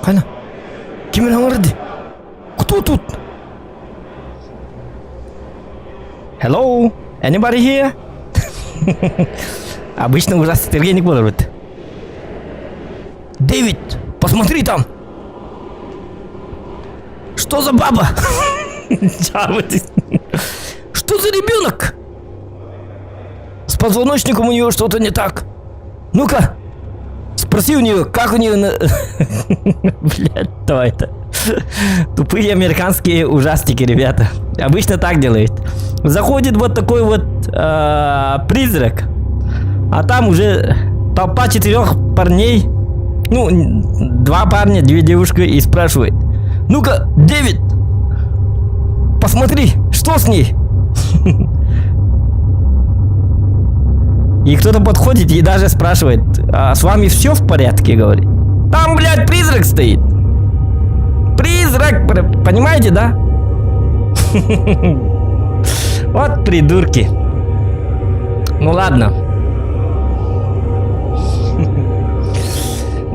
Хана? Ким эрэ оҥорду? Кто тут? Hello? Anybody here? Обычно ужастык буоларбыт. Дэвид, посмотри там! Что за баба? Что за ребенок? С позвоночником у нее что-то не так. Ну-ка, спроси у нее, как у нее... Блядь, давай это. Тупые американские ужастики, ребята. Обычно так делают. Заходит вот такой вот э, призрак, а там уже толпа четырех парней, ну, два парня, две девушки, и спрашивает. Ну-ка, Дэвид, посмотри, что с ней? И кто-то подходит и даже спрашивает, а с вами все в порядке, говорит. Там, блядь, призрак стоит. Призрак, понимаете, да? Вот придурки. Ну ладно.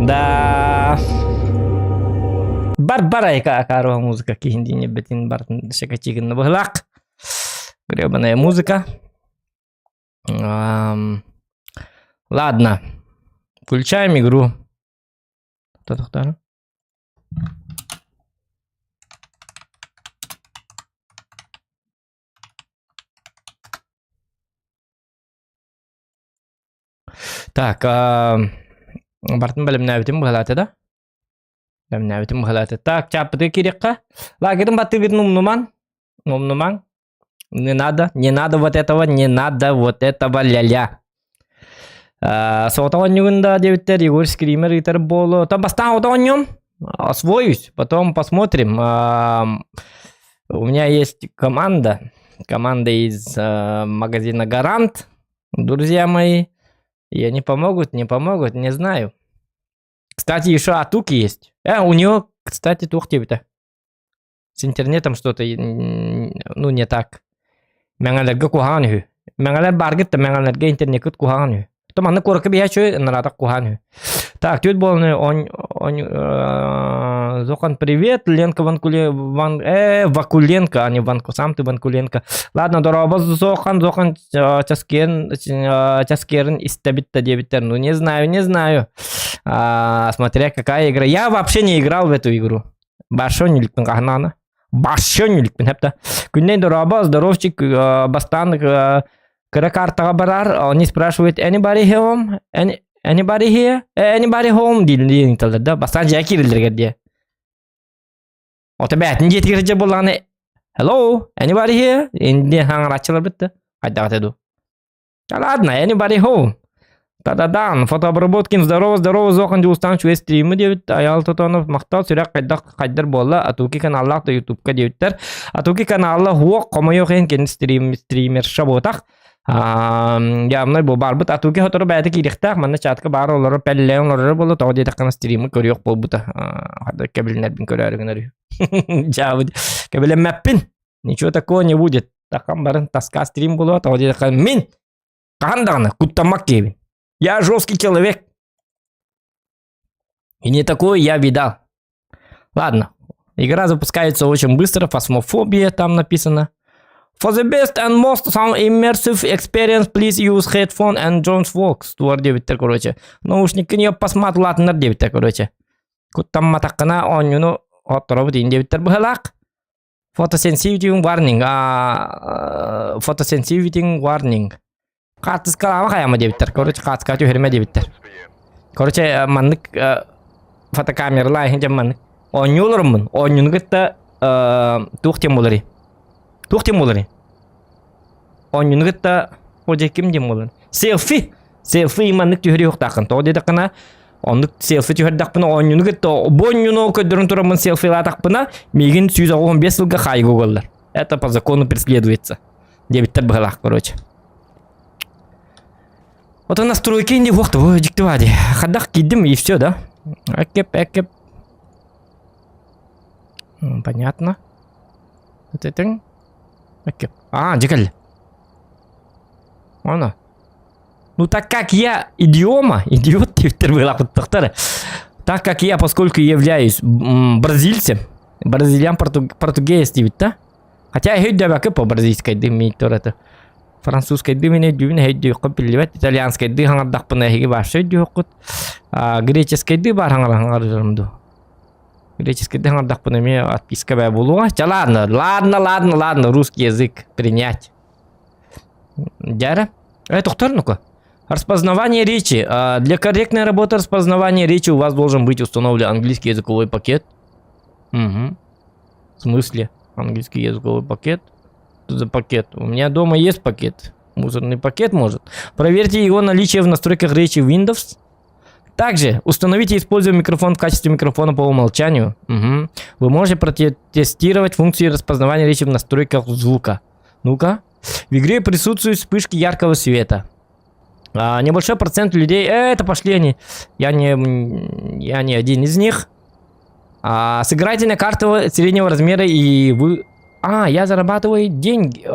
Да. Барбара акаарова музыка киһиндиини бэтин бартын шекачигин быһылаах. Гребаная музыка. Ладно. Включаем игру. Так, бартын бэлэмнээбитим быһалаата да? Бэлэмнээбитим быһалаата. Так, чааппытыгар киириэххэ. Лагерын баттыыргытын умнумаҥ. Умнумаҥ. Не надо, не надо вот этого, не надо вот этого ля-ля. Соҕотох оонньуугун да диэбиттэр Егор Скример ыытар буолуо. Там бастаан оҕото оонньуом, освоюсь, потом посмотрим. У меня есть команда, команда из магазина Гарант, друзья мои. И они помогут, не помогут, не знаю. Кстати, еще Атуки есть. У него, кстати, туох диэбитэ. С интернетом что-то, ну, не так. Мэҥэлэргэ куһаҕан үһү. Мэҥэлэр бааргыт да мэҥэлэргэ интернеккит куһаҕан үһү. То манна куоракка биһэ үчүгэй, ынараатах куһаҕан үһү. Так, түөрт буоланы он, он, э, Зохан, привет, Ленка Ванкуле, Ван, Вакуленко, а не Ванко, сам ты Ванкуленко. Ладно, дорообо Зохан, Зохан часкерин, часкерин истэбит да диэбиттэр. Ну, не знаю, не знаю. А, смотря какая игра. Я вообще не играл в эту игру. Барша ньүлүкпүн хаһанаана. Барша ньүлүкпүн хэптэ. Күннэй дорообо, здоровчик, бастаан кыра картаҕа барар, они спрашивают, anybody home? Any, anybody here? Anybody home? диэн ыйыталлар да. Бастаан дьиэ киирэллэригэр диэ. Ото бээтин дьиэтигэр дьэ буоллаҕына hello, anybody here? Инди хаҥарааччылар бытта. Хайдаҕа этэ дуу. Да ладно, anybody home? Та-да-дан, фотообработкин, здорово, здорово, Зохан Дьулустан үчүгэй стримы диэбит, Айаал Тотонов, махтал, сүрэх хайдах хайдар буолла, Атуки каналлаах да ютубка диэбиттэр. Атуки каналла хуох, хомойуох иһин кини стрим, стримерша буотах. Явно бу барбыт Атуки сотору бэйэтэ киириэхтээх, манна чатка баар олорор, пэллээн олорор буолла, тоҕо диэтэххинэ стримы көрүөх буолбута. Хата кэбилинэрбин көрөөрү гынар үһү. Дьаабыт, кэбилэммэппин. Ничего такого не будет. Тахан баран таска стрим буолуо, тоҕо диэтэххэ мин хаһан даҕаны куттаммат киһибин. Я жесткий человек. И не такой я видал. Ладно. Игра запускается очень быстро. Фасмофобия там написано. For the best and most sound immersive experience, please use headphone and Jones Vox. Туар диэбиттэр, короче. Наушникини посмотрелатыннар диэбиттэр, короче. Куттамматаххына оонньууну отторобут иин диэбиттэр быһалаах. Photosensitivity warning. Photosensitivity warning. Хаартыскалаама хайама диэбиттэр. Короче, хаартыска түһэримэ диэбиттэр. Короче, маннык фотокамералаа иһин дьэ маннык. Оонньуу олороммун. Оонньууну кытта туох диэн буоларый? Туох диэн буоларый? Оонньууну кытта о дьэ ким диэн буолар? Селфи! Селфи маннык түһэриэхтааххын. Тоҕо диэтэххинэ, оннук селфи түһэрдэхпинэ оонньууну кытта бу оонньууну көрдөрөн тураммын селфилаатахпына, миигин 195 сылга хаайыга угаллар. Это по закону преследуется. Диэбиттэр быһалаах, короче. Вот настройки инди уохта, ой, дьикти баа дии. Хадах киирдим и все, да? Эккеп, эккеп. Понятно. Это Эккеп. А, дьэ Ана. Ну так как я идиома, идиот диэбиттэр быһыылаах туттахтар. Так как я, поскольку являюсь бразильцем, бразильян португез диэбит да? Хотя өйдөөбөккө по бразильскайдыы мииттор это французскайдыы мин өйдүүбүн өйдүөххүн биллибэт итальянскайдыы хаҥардахпына эһиги вообще өйдүөххүт греческайдыы баар хаҥарарым дуу греческайдыы хаҥардахпына эмиэ отписка бээ буолуоҕа ча ладно ладно ладно ладно русский язык принять дьэ тохтор ну-ка Распознавание речи. Для корректной работы распознавания речи у вас должен быть установлен английский языковой пакет. Угу. В смысле? Английский языковой пакет? Что за пакет? У меня дома есть пакет. Мусорный пакет может. Проверьте его наличие в настройках речи Windows. Также установите и используя микрофон в качестве микрофона по умолчанию. Угу. Вы можете протестировать функции распознавания речи в настройках звука. Ну-ка. В игре присутствуют вспышки яркого света. Небольшой процент людей... Это пошли они. Я не один из них. Сыграйте на карту среднего размера и вы... Я зарабатываю деньги.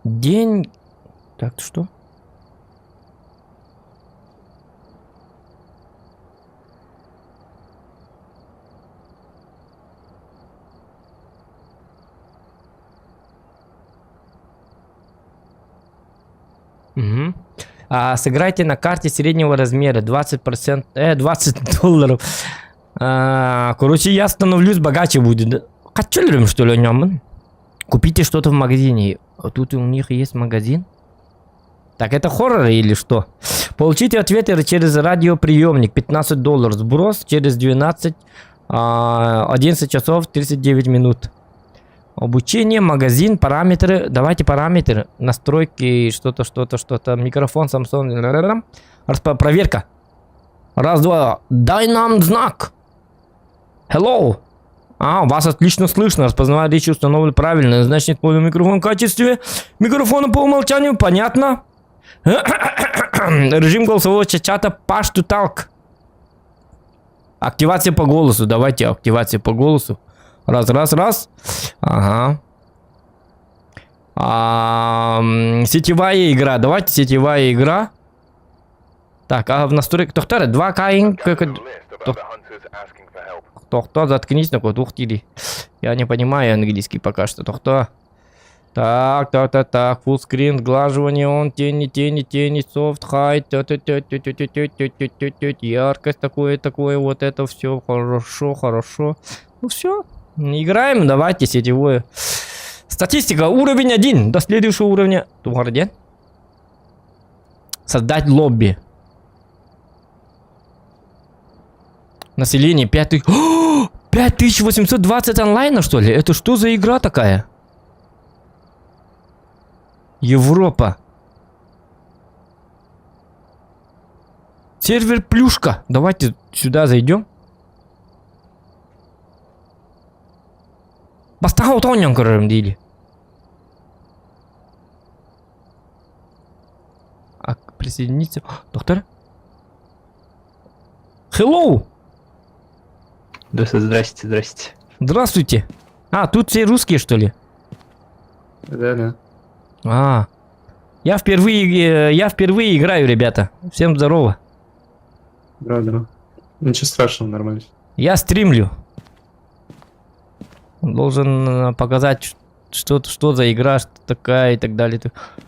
День... Так, что? Угу. Сыграйте на карте среднего размера 20%, 20 долларов. Короче, я становлюсь богаче будет. Хочу что ли, нем? Купите что-то в магазине. А тут у них есть магазин. Так, это хоррор или что? Получите ответы через радиоприемник. 15 долларов. Сброс через 12, 11 часов 39 минут. Обучение, магазин, параметры. Давайте параметры. Настройки, что-то, что-то, что-то. Микрофон Samsung. Проверка. Раз, два. Дай нам знак. Hello. Вас отлично слышно. Распознавание речи установлен правильно. Значит, используем микрофон в качестве микрофона по умолчанию. Понятно. Режим голосового чата Push to Talk. Активация по голосу. Давайте активация по голосу. Раз, раз, раз. Ага. Сетевая игра. Давайте сетевая игра. Так, а в настройках... Доктор, 2К... Тохтоо, заткнись, на ух ты. Я не понимаю английский пока что. Тохтоо. Так, так, так, так, full screen, сглаживание, он, тени, тени, тени, soft, high, яркость такое, такое, вот это все, хорошо, хорошо. Ну все, играем, давайте сетевое. Статистика, уровень 1, до следующего уровня. Тугарден. Создать лобби. Население 5 5820 онлайна, что ли? Это что за игра такая? Европа. Сервер плюшка. Давайте сюда зайдем. Бастаха отоонньоон көрөрүм диили. А, присоединиться. Доктор? Hello! Здрасте, здрасте, здрасте. Здравствуйте. А, тут все русские, что ли? Да-да. А, я впервые играю, ребята. Всем здорово. Да, да. Ничего страшного, нормально. Я стримлю. Он должен показать, что за игра, что такая и так далее.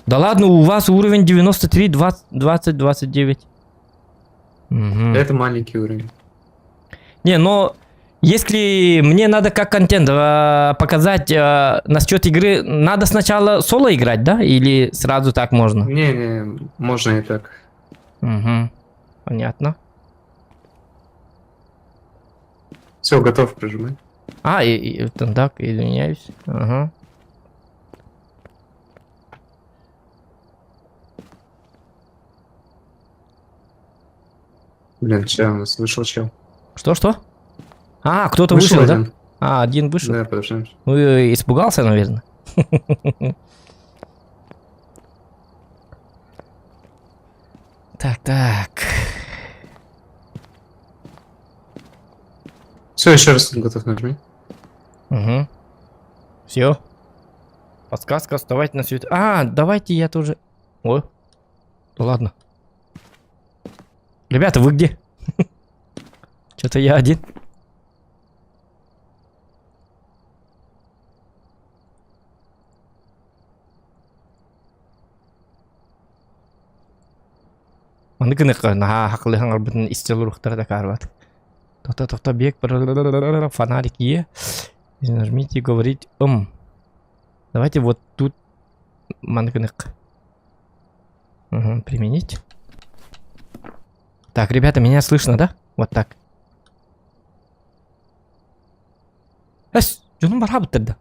Да ладно, у вас уровень 93, 20, 20 29. Мгм. Это маленький уровень. Не, но если мне надо как контент показать насчет игры, надо сначала соло играть, да? Или сразу так можно? Не-не, можно и так. Угу. Понятно. Все, готов, прожимай. А, и там так, извиняюсь. Ага. Блин, чел, у нас вышел чел. Что-что? А, кто-то вышел, да? Один. А, один вышел. Да, подожди. Ну, испугался, наверное. Так. Все, еще раз готов нажми. Угу. Все. Подсказка, вставать на свет. А, давайте я тоже. Ой. Да ладно. Ребята, вы где? Что-то я один. Маннык гыныахха наһаа хахлыы хаҥарбытын истэ олоруохтара дакаарбат. Тохто тохто бек фонарик е. Нажмите говорить ым. Давайте вот тут маннык гыныахха. Угу, применить. Так, ребята, меня слышно, да? Вот так. Эс, дьонум бараабыттар да.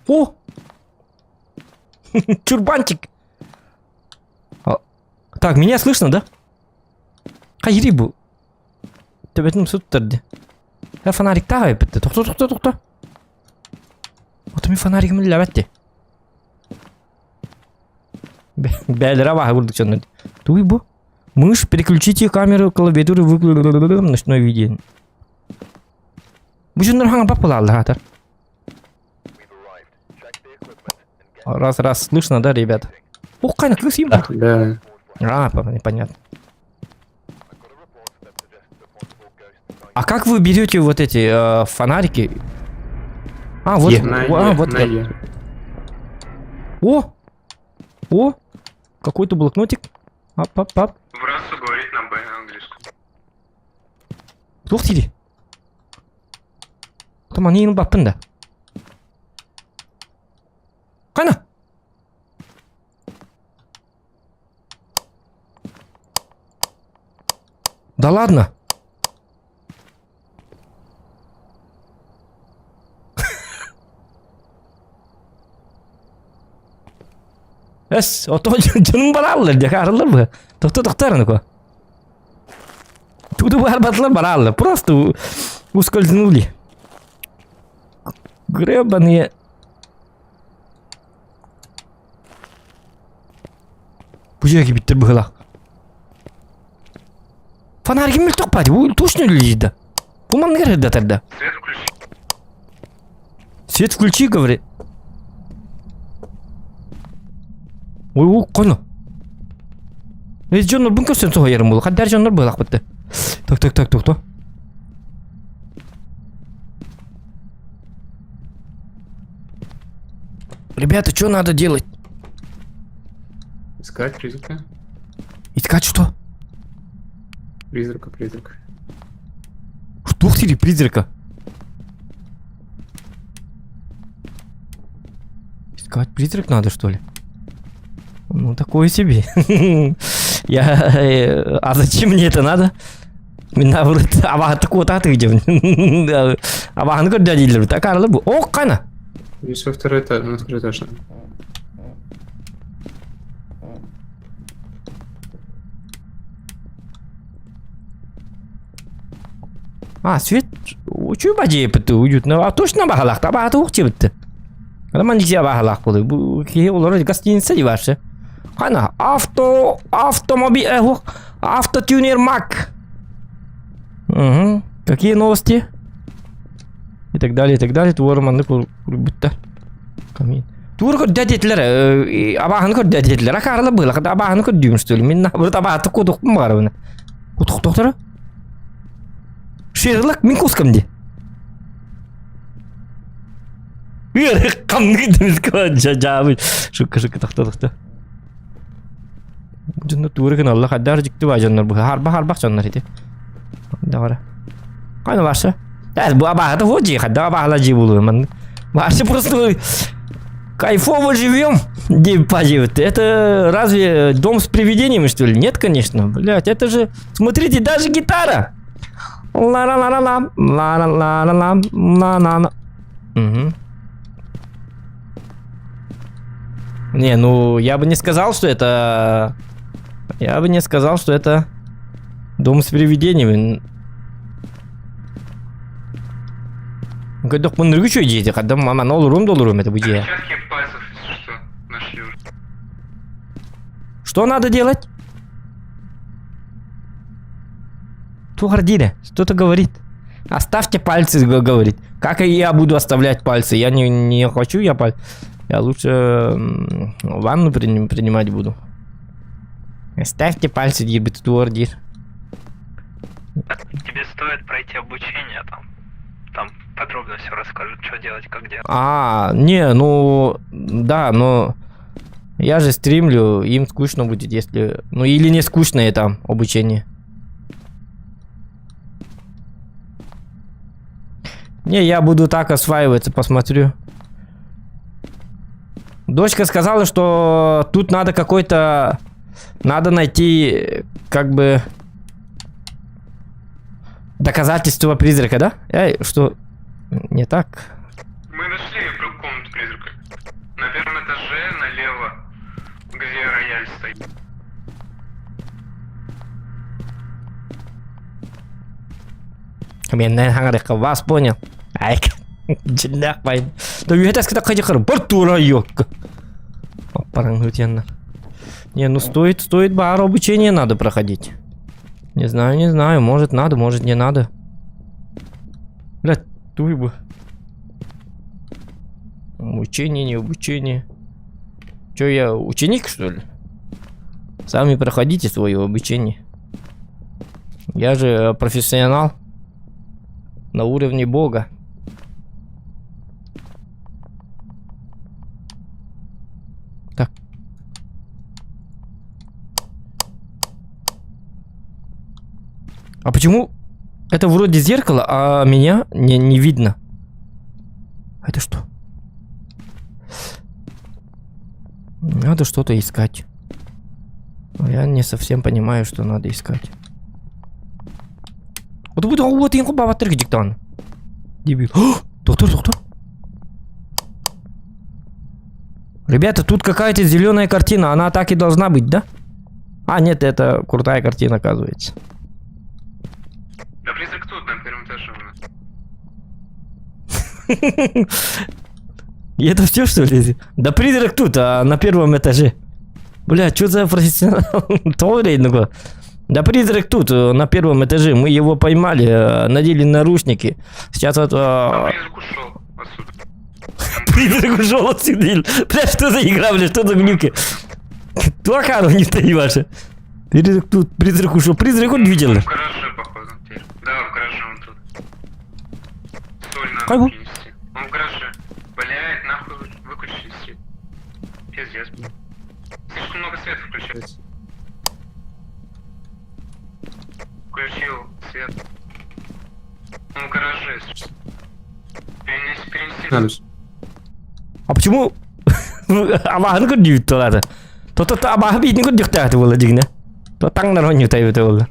О! Чурбанчик! А, так, меня слышно, да? Хайри бу. Төбөтүн суттар Э, фонарик таа эппитте. Тохто, тохто, тохто. Ото мин фонаригым үллэбэтти. Бээлэрэ абааһы курдук дьоннор. Туй бу? Мышь, переключите камеру, клавиатуру, выключи ночное видение. Бу дьоннор хаҥа буолаллар аатар. Раз, раз, слышно, да, ребят? Ух, қайна кыз им Да. А, понятно. А как вы берете вот эти фонарики? А, вот, Е. На а, Е, вот. на Е. О! О! Какой-то блокнотик. Ап, ап, ап. В расу говорит на Б на английском. Туох диирий? Там они баппын да. Ханна? Да ладно. Эс, ото дьонум барааллар дии, арыллар бу. Тохто тохтор аныко. Туду барбатылар барааллар. Просто ускользнули. Гребаные. Бу дьиэ кибиттэр быһыылаах. Фонаригым мөлтөх баати, бу точно үлэлиир да. Бу манныгар сырдатар да. Свет включи. Свет включи, говорит. Ой, ол коно. Эс дьоннорбун көрсөн соһуйарым буолла. Хаддар дьоннор быһалаахпытты. Так, так, так, тохто. Ребята, что надо делать? Искать призрака. Искать что? Призрака, призрака. Что хотели призрака? Искать призрак надо, что ли? Ну, такое себе. Я... А зачем мне это надо? Мин наоборот, абаһы куотааты где? Абаһыны көрдө дииллэр. Такарылы бу. О, кана! Здесь во второй этаж, на второй этаж надо. А, свет үчүгэй бадьыйбыт уютно. А точно баһалаах, абаһата уох диэбитти. Роман дьиэ абаһалаах буолуй. Бу киһи олорор гостиница дии вообще. Хана авто автомобиль автотюнер Мак. Угу. Какие новости? И так далее, и так далее. Туора маннык урбутта. Камин. Туора көрдө диэтилэр, абааһыны көрдө диэтилэр. Акаарыла быһыла, абааһыны көрдүүм что ли? Мин наоборот абааһы куотуохпун баҕарабын. Кутуктохторо? Шерлок мин кускам дии. Ханнык дьаабый. Шукка шукка тохто тохто. Дьоннор туора гыналла хайдах дьикти баа дьоннор бу харбах харбах дьоннор ити. Даҕара. Хайна ваша? Э, бу абааһыта вот дии, хайдах абааһыла дии буолуо маннык. Вообще просто кайфово живем, поживет. Это разве дом с привидениями, что ли? Нет, конечно. Блять, это же... Смотрите, даже гитара! Ла-ла-ла-ла-ла, ла-ла-ла-ла-ла, ла-ла-ла. Угу. Не, ну, я бы не сказал, что это... Я бы не сказал, что это дом с привидениями. Көрдөх мындыргы үчүгэй дьиэ хаддам маман олоруом да олоруом это бу дьиэ. Отпечатки пальцев, если что, нашли уже. Что надо делать? Тугардире, что-то говорит. Оставьте пальцы, говорит. Как и я буду оставлять пальцы? Я не, не хочу, я пальцы. Я лучше ванну принимать буду. Оставьте пальцы, диир, туор диир. Тебе стоит пройти обучение там. Там подробно все расскажут, что делать, как делать. А, не, ну, да, но я же стримлю, им скучно будет, если... Ну, или не скучно это обучение. Не, я буду так осваиваться, посмотрю. Дочка сказала, что тут надо какой-то... Надо найти, как бы... Доказательство призрака, да? Эй, что? Не так? Мы нашли комнату призрака. На первом этаже налево, где рояль стоит. Мен вас понял. Ай, дьиҥнээх бай. Да үһэтэ кыта хайдахыр бар тура ёкка. Оппараң Не, ну стоит, стоит бар обучение надо проходить. Не знаю, не знаю, может надо, может не надо. Блядь, туй бы. Обучение, не обучение. Че, я ученик, что ли? Сами проходите свое обучение. Я же профессионал на уровне бога. Так. А почему это вроде зеркало, а меня не видно? Это что? Надо что-то искать. Но я не совсем понимаю, что надо искать. Вот будет вот Дебил. Доктор, доктор. Ребята, тут какая-то зеленая картина. Она так и должна быть, да? А, нет, это крутая картина, оказывается. Да призрак тут, на первом этаже у нас. И это все, что ли? Да призрак тут, а на первом этаже. Бля, что за профессионал? Ну Да призрак тут, на первом этаже. Мы его поймали, надели наручники. Сейчас вот... А призрак ушел отсюда. Призрак ушел отсюда. Бля, что за игра, бля, что за глюки? Туахару не стои ваши. Призрак тут, призрак ушел. Призрак он видел. В гараже, походу, теперь. Да, в гараже он тут. Соль надо Кого? принести. Он в гараже. Блядь, нахуй выключили свет. Пиздец. Слишком много света включается. Включил свет. Он в гараже. Перенеси, перенеси. А почему? Абаһыны көрдүүбүт туолаата. То-то абаһы биитин көрдүөхтээхти буолла дьиҥнэ. То таҥнар оонньуу буолла.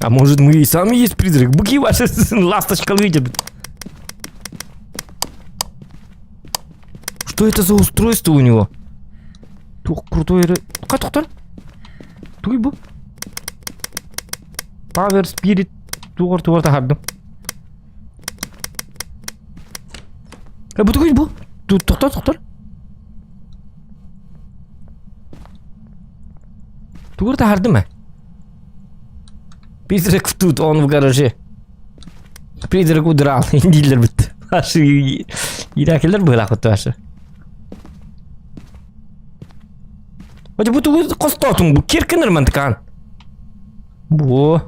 А может мы и сами есть призрак? Быки ваши ласточка выйдет. Что это за устройство у него? Тух крутой... Катухтан? Туй бу. Power Spirit тугар тугар тахардым. Бу тугуй бу. Тоқтар, тоқтар. Тугар тахардым ә. Призрак тут, он в гараже. Призрак удрал, индилер бит. Ашы иракелер быһылаах вашы. Бу бу тугу костотуң бу киркинер мантыкан. Бу.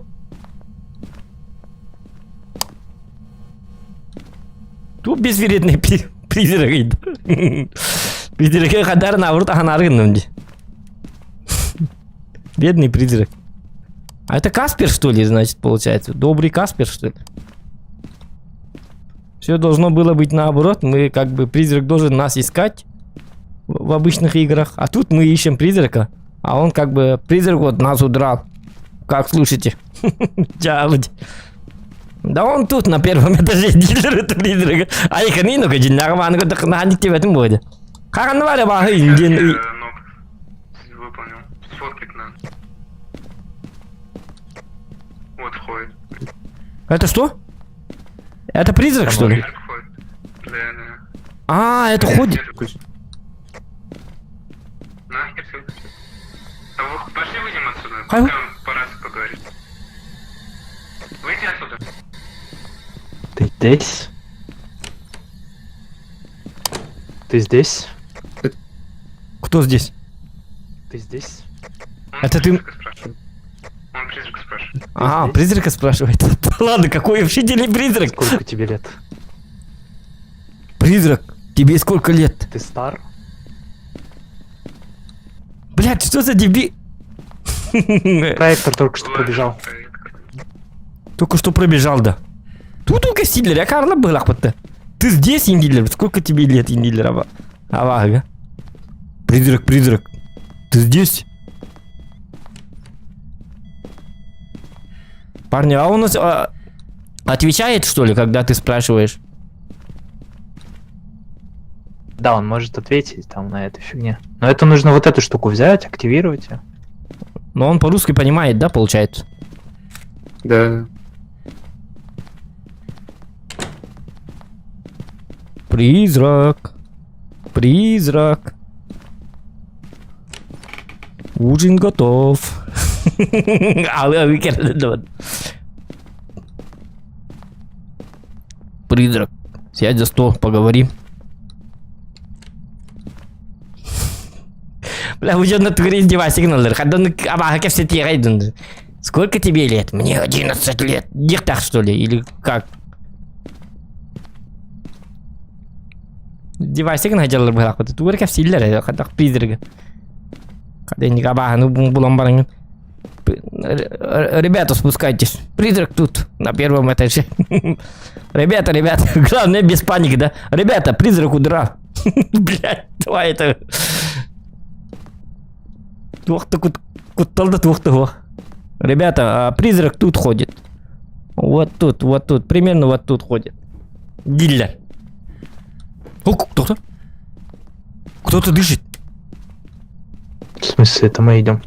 Тут безверетный призрак идет. Призрак хадар наоборот аханары Бедный призрак. А это Каспер, что ли, значит, получается? Добрый Каспер, что ли? Все должно было быть наоборот. Мы как бы, призрак должен нас искать в обычных играх. А тут мы ищем призрака. А он как бы, призрак вот нас удрал. Как слушайте? Чалыть. Да он тут на первом этаже дилер это призрак. А их не ну-ка, будет. Как он варя Ног выполнил. Сфоткать надо. Вот ходит. Это что? Это призрак, что ли? Призрак ходит. Да, да. А, это ходит. Нахер все. А вы пошли выйдем отсюда. Пускай он по рации поговорит. Выйди отсюда. Ты здесь? Ты здесь? Кто здесь? Ты здесь? Он Это ты- призрака спрашивает. призрак спрашивает. Ага, призрака спрашивает. Ладно, какой вообще деле призрак? Сколько тебе лет? Призрак, тебе сколько лет? Ты стар? Блядь, что за деби... Проектор только что пробежал. Только что пробежал, да. Тут у Кастиллер, я Карла был, ахпатта. Ты здесь, Индилер? Сколько тебе лет, Индилер? Аба? Ага. Призрак, призрак. Ты здесь? Парни, а он а, отвечает, что ли, когда ты спрашиваешь? Да, он может ответить там на этой фигне. Но это нужно вот эту штуку взять, активировать ее. Но он по-русски понимает, да, получается? Да. Призрак. Призрак. Ужин готов. Призрак. Сядь за стол, поговори. Бля, уже на туре издевайся, Сколько тебе лет? Мне 11 лет. так что ли? Или как? Девайсигын хадьаллар быһаахпыт. Тугу эрэ кэпсииллэр ээ, хайдах призрага. Хаденник абааһыны булан бараҥын. Ребята, спускайтесь. Призрак тут, на первом этаже. Ребята, ребята, главное без паники, да? Ребята, призрак удрал. Блядь, давай это... Туох да куттал да туох да Ребята, а призрак тут ходит. Вот тут, вот тут, примерно вот тут ходит. Диллер. О, кто-то? Кто-то дышит. В смысле, это мы идем?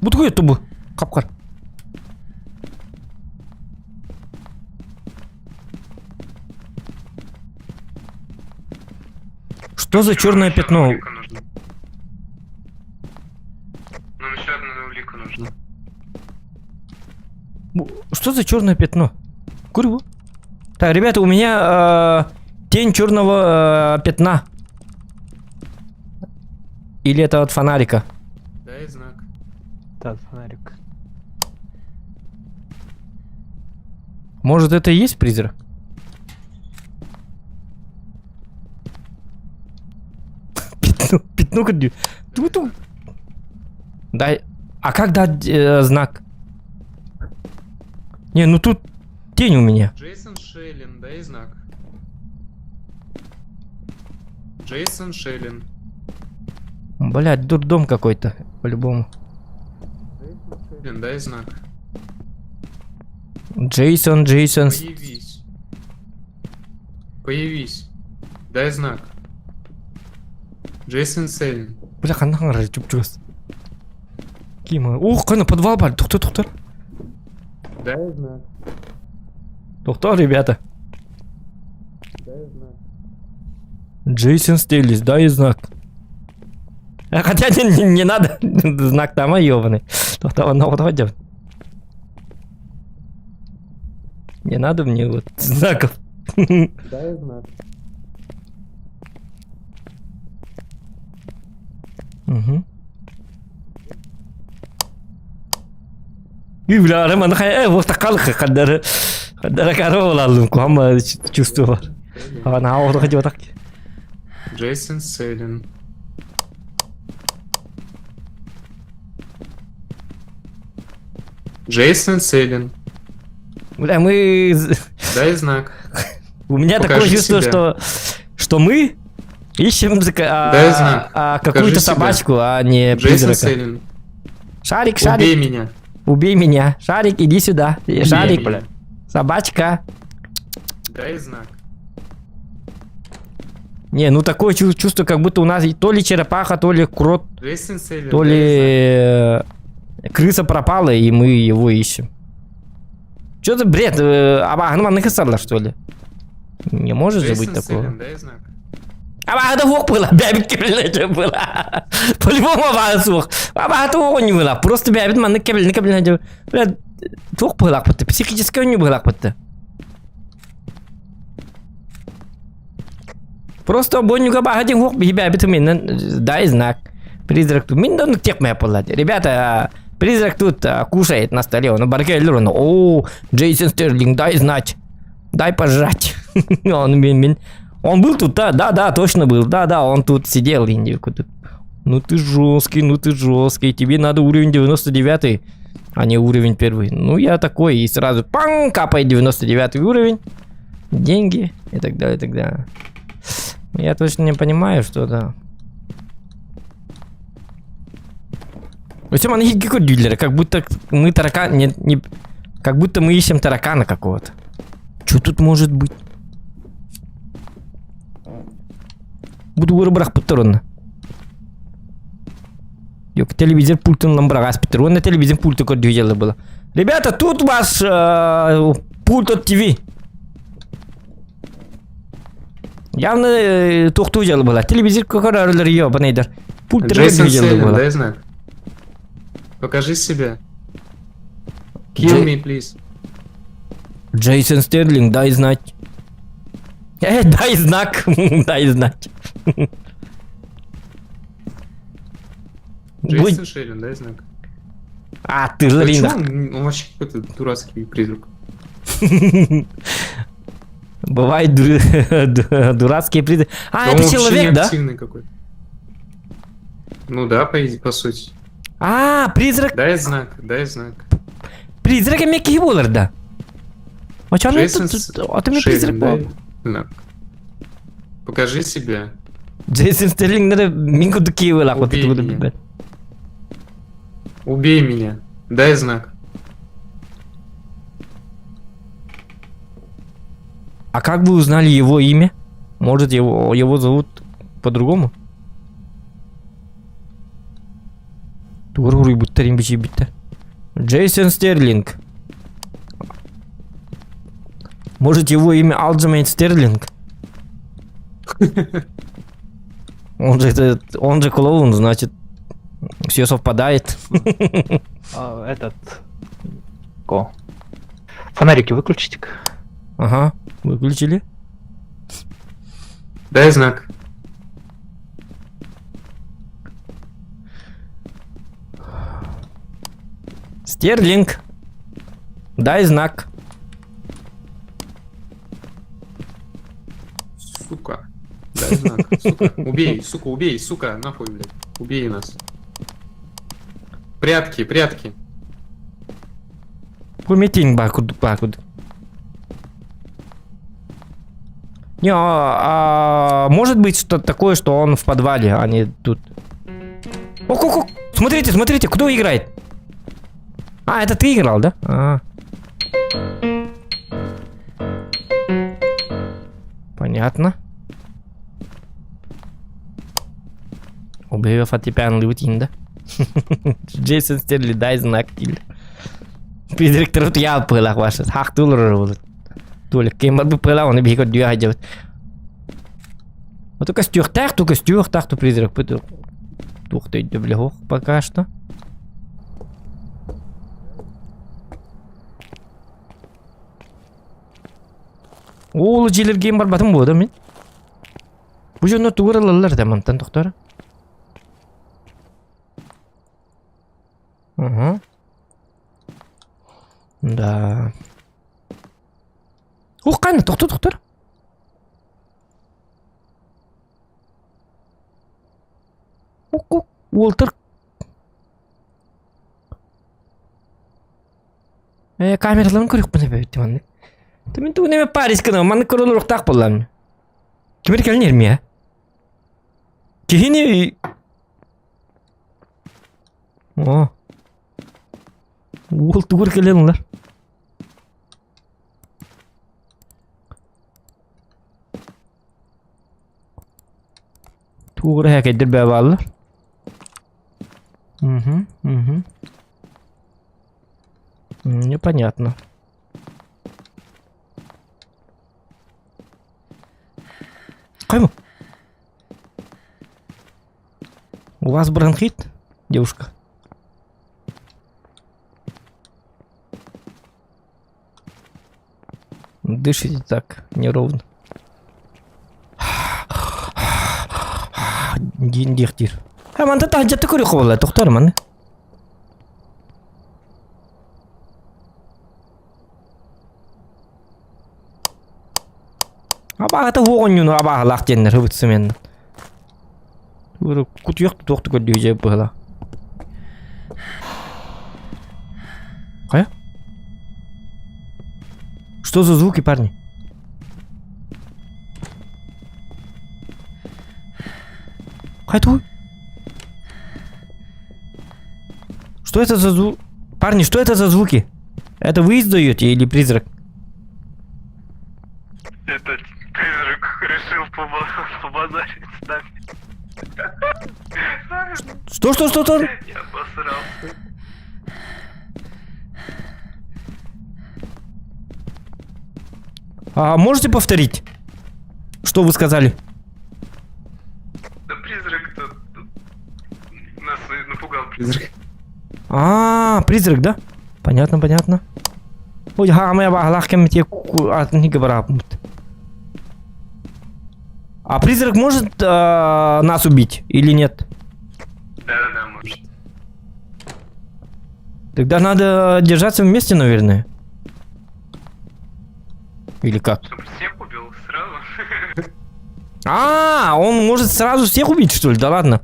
Бутгует тубу. Капкар. Что за черное пятно? Нам еще одна улика нужна. Что за черное пятно? Курва. Так, ребята, у меня э, тень черного э, пятна. Или это от фонарика? Дай знак. Да, от фонарика. Может, это и есть призрак? Пятно, пятно как Ту-ту. Дай. А как дать э, знак? Не, ну тут тень у меня. Джейсон Шейлин, дай знак. Джейсон Шейлин. Блядь, дурдом какой-то, по-любому. Шейлин, дай знак. Джейсон, Джейсон. Появись. Появись. Дай знак. Джейсон Селин. Бля, ханна чуп-чугас. Кима. Ух, кана подвал бар. Тоқтар, тоқтар. Дай знак. Тоқтар, ребята. Дай знак. Джейсон Стеллис, дай знак. А хотя не, не, не надо, знак там, ёбаный. Тоқтар, он Не надо мне вот знаков. Дай знак. Угу. И, бля, Роман, э, вот такалка, когда когда корова кама чувствовал. Она вот хотела так. Джейсон Селин. Джейсон Селин. Бля, мы... Дай знак. У меня Покажи такое чувство, себя. что, что мы ищем а, Дай знак. а, какую-то собачку, а не Джейсон призрака. Селин. Шарик, шарик. Убей меня. Убей меня. Шарик, иди сюда. Убей Шарик, меня. собачка. Дай знак. Не, ну такое чувство, как будто у нас то ли черепаха, то ли крот, Джейсон Селин. то ли э, крыса пропала, и мы его ищем. Что за бред? Абааһыны маннык что ли? Не может же быть Джейсон такого. Селин, дай знак. Абааһыта суох было, бэйэбит кэбилэнэ было. По-любому абааһы суох. Абааһыта не было. Просто бэйэбит маннык кэбилэнэ кэбилэнэ. Бля, туох было, психическое не было. Просто боннюга баһа диэн суох биһи бэйэбит дай знак. Призрак тут. Мин да тех моя была. Ребята, призрак тут кушает на столе. Он баркеллер, он, о, Джейсон Стерлинг, дай знать. Дай пожрать. Он, мин, мин. Он был тут, да, да, да, точно был. Да, да, он тут сидел. Ну ты жесткий, ну ты жесткий. Тебе надо уровень 99, а не уровень первый. Ну я такой, и сразу пан, капает 99 уровень. Деньги и так далее, и так далее. Я точно не понимаю, что да. Өссө маны иһиргэ көрдүүллэрэ, как будто мы таракан... Не, не... Как будто мы ищем таракана какого-то. Что тут может быть? Буду бырахпыттар онно. Yok, телевизор пультын ылан быраҕаспыттар. Уонна телевизор пульты көрдүү дьыала была. Ребята, тут ваш э, пульт от ТВ. Явно э, туохтуу дьыала была. Телевизор көрөрүлэр ёбаныйдар. Пульт Джейсон көрдүү дьыала Селин, была. дай знак. Покажи себя. Kill Джей- me, please. Джейсон Стерлинг, дай знать. Э, дай знак, дай знать. Джейсон Будь- Шейлин, дай знак. А, ты Да Ларина. чё он, он вообще какой-то дурацкий призрак. Бывает дурацкие призраки. А, Да он это вообще человек, да? неактивный какой-то. Ну да, по, по сути. А, призрак. Дай знак, дай знак. Призрак эмиэ киһи буолар да. Очону Джейсон отуми призрак Шейлин, буол. дай знак. Покажи себя. Джейсон Стерлинг мин курдук киһи буолаах Убей меня. Убей меня. Дай знак. А как вы узнали его имя? Может, его, его зовут по-другому? Джейсон Стерлинг. Может, его имя Алджамейн Стерлинг? Он же, это, он же клоун, значит, все совпадает. А, этот... Ко. Фонарики выключите. Ага, выключили. Дай знак. Стерлинг. Дай знак. Сука. Дай знак. Сука. Убей, сука, убей, сука, нахуй, блядь. Убей нас. Прятки, прятки. Бу митинг баар курдук баар курдук. Не, а, а, может быть что-то такое, что он в подвале, а не тут. Ок, ок, ок. Смотрите, смотрите, кто играет? А, это ты играл, да? А. Понятно. Убей фортепиано да? Джейсон Стерли, дай знак или. Призрак я пылах ваша. Хахтулар вот. Толик, кем бы пыла, он и бегет дюя делать. Вот только стюхтах, только стюхтах, то призрак. Тух ты, бля, пока что. Ол дьиэлэргиэн барбатым буо да мин. Бу дьонно тугу ылаллар да мантан тохтор. Угу. Да. Ух, қане, тоқта, тоқтар. Ук, ук, Уолтер. Э, камераларын көрүөхпүн эбит маннык. Мин тугу неме Париж гына, маннык көрөлөр буоллам. Кимер кэлин эрмия? Киһини О. Уол тугур кэлэн ылар. Тугур хэкэддер бээ бааллар. Угу, угу. Непонятно. Кайма. У вас бронхит, девушка? Дышите так неровно. Диэн диэхтиир. Ha, манта таһдьатта көрүөххэ буолла, тохтоор маны. Абааһыта уох онньууну абааһылаах диэннэр ыбытсымен. Кутуйах туох көрдүү дьэ быһыла. Хайа? Что за звуки, парни? Хайа Что это за звук? Парни, что это за звуки? Это вы издаете или призрак? Этот призрак решил побазарить с нами. Что, что, что, что? Я обосрался. А можете повторить? Что вы сказали? Да призрак тут нас напугал. Призрак. А, призрак, да? Понятно, понятно. Ой, ха, абааһылаах кэммит атын А призрак может нас убить или нет? Да-да-да, может. Тогда надо держаться вместе, наверное. Или как? Чтобы всех убил сразу. А, он может сразу всех убить, что ли? Да ладно.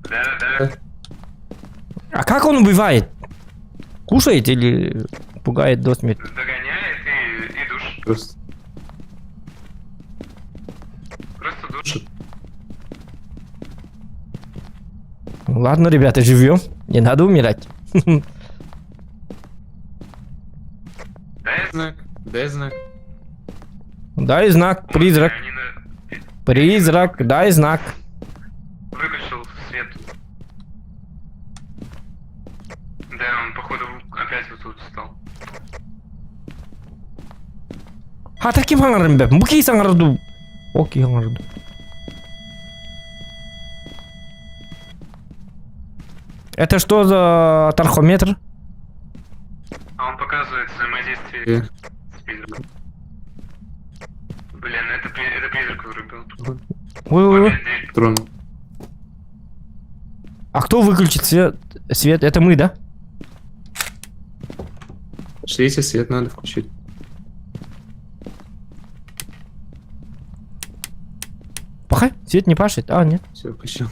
Да-да-да. А как он убивает? Кушает или пугает до смерти? Догоняет и душит. Просто. Просто душит. Ладно, ребята, живем. Не надо умирать. Дай Знак. Дай знак. Дай знак, призрак. Они на... Призрак, дай знак. Выключил свет. Да, он походу опять вот тут стал. Хата ким хаҥарарын бэп? Бу киһи саҥарар дуу? О киһи хаҥарар дуу? Это что за тархометр? А он показывает взаимодействие с призраком. Блин, это, это призрак вырубил. Ой-ой-ой. Опять дверь. Тронул. А кто выключит свет? Свет? Это мы, да? Пошлите, свет надо включить. Пахай, свет не пашет. А, нет. Все, включил.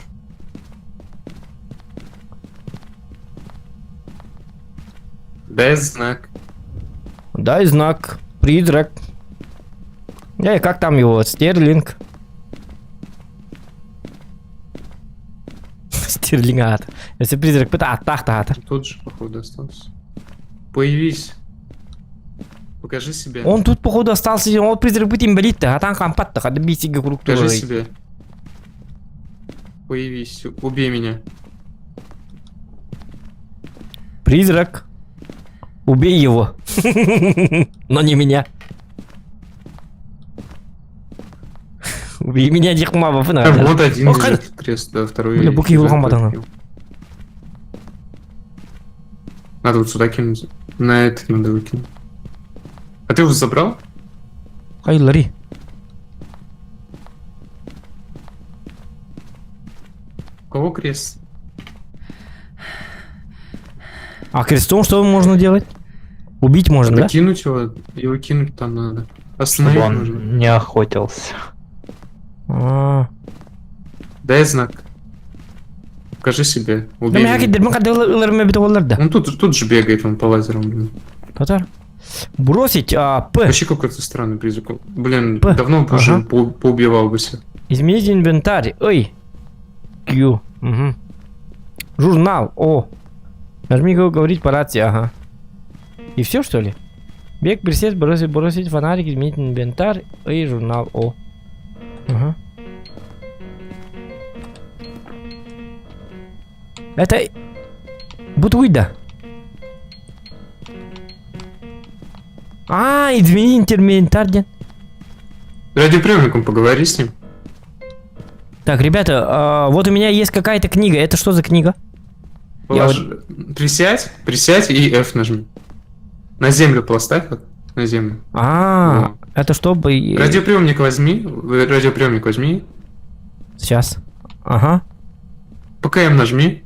Дай знак. Дай знак. Призрак. Эй, как там его? Стерлинг. Стерлинг ат. Если призрак пыта аттах та Тут же, походу, остался. Появись. Покажи себя. Он тут, походу, остался, он призрак бит инвалид а там хампат хада бисиге круг Покажи себя. Появись. Убей меня. Призрак. Убей его. Но не меня. Убей меня, дихма, А, вот один О, лежит крест, да, второй. Бля, буки лежит улахан батана. против. Надо вот сюда кинуть. На этот надо выкинуть. А ты его забрал? Ай, Лари. У кого крест? А крестом что можно делать? Убить можно, Надо да? кинуть его, его кинуть там надо. Чтобы Остановить он нужно. не охотился. А. Дай знак. Покажи себе. Да Убей меня меня. кидер, да. Он тут, тут же бегает, он по лазерам, блин. Татар. Бросить, а, П. Вообще какой-то странный призрак. Блин, П. давно бы уже Ага. поубивал бы всех. Изменить инвентарь. Ой. Q. Угу. Журнал. О. Нажми говорить по рации. Ага. И все что ли? Бег, присесть, бросить, бросить фонарик, изменить инвентарь и журнал. О. Ага. Это... Бутуида. А, изменить инвентарь. ден. Радиоприемником поговори с ним. Так, ребята, вот у меня есть какая-то книга. Это что за книга? Я Положи- Присядь, присядь и F нажми. На землю поставь, вот, на землю. А, это чтобы... Радиоприемник возьми, радиоприемник возьми. Сейчас. Ага. ПКМ нажми.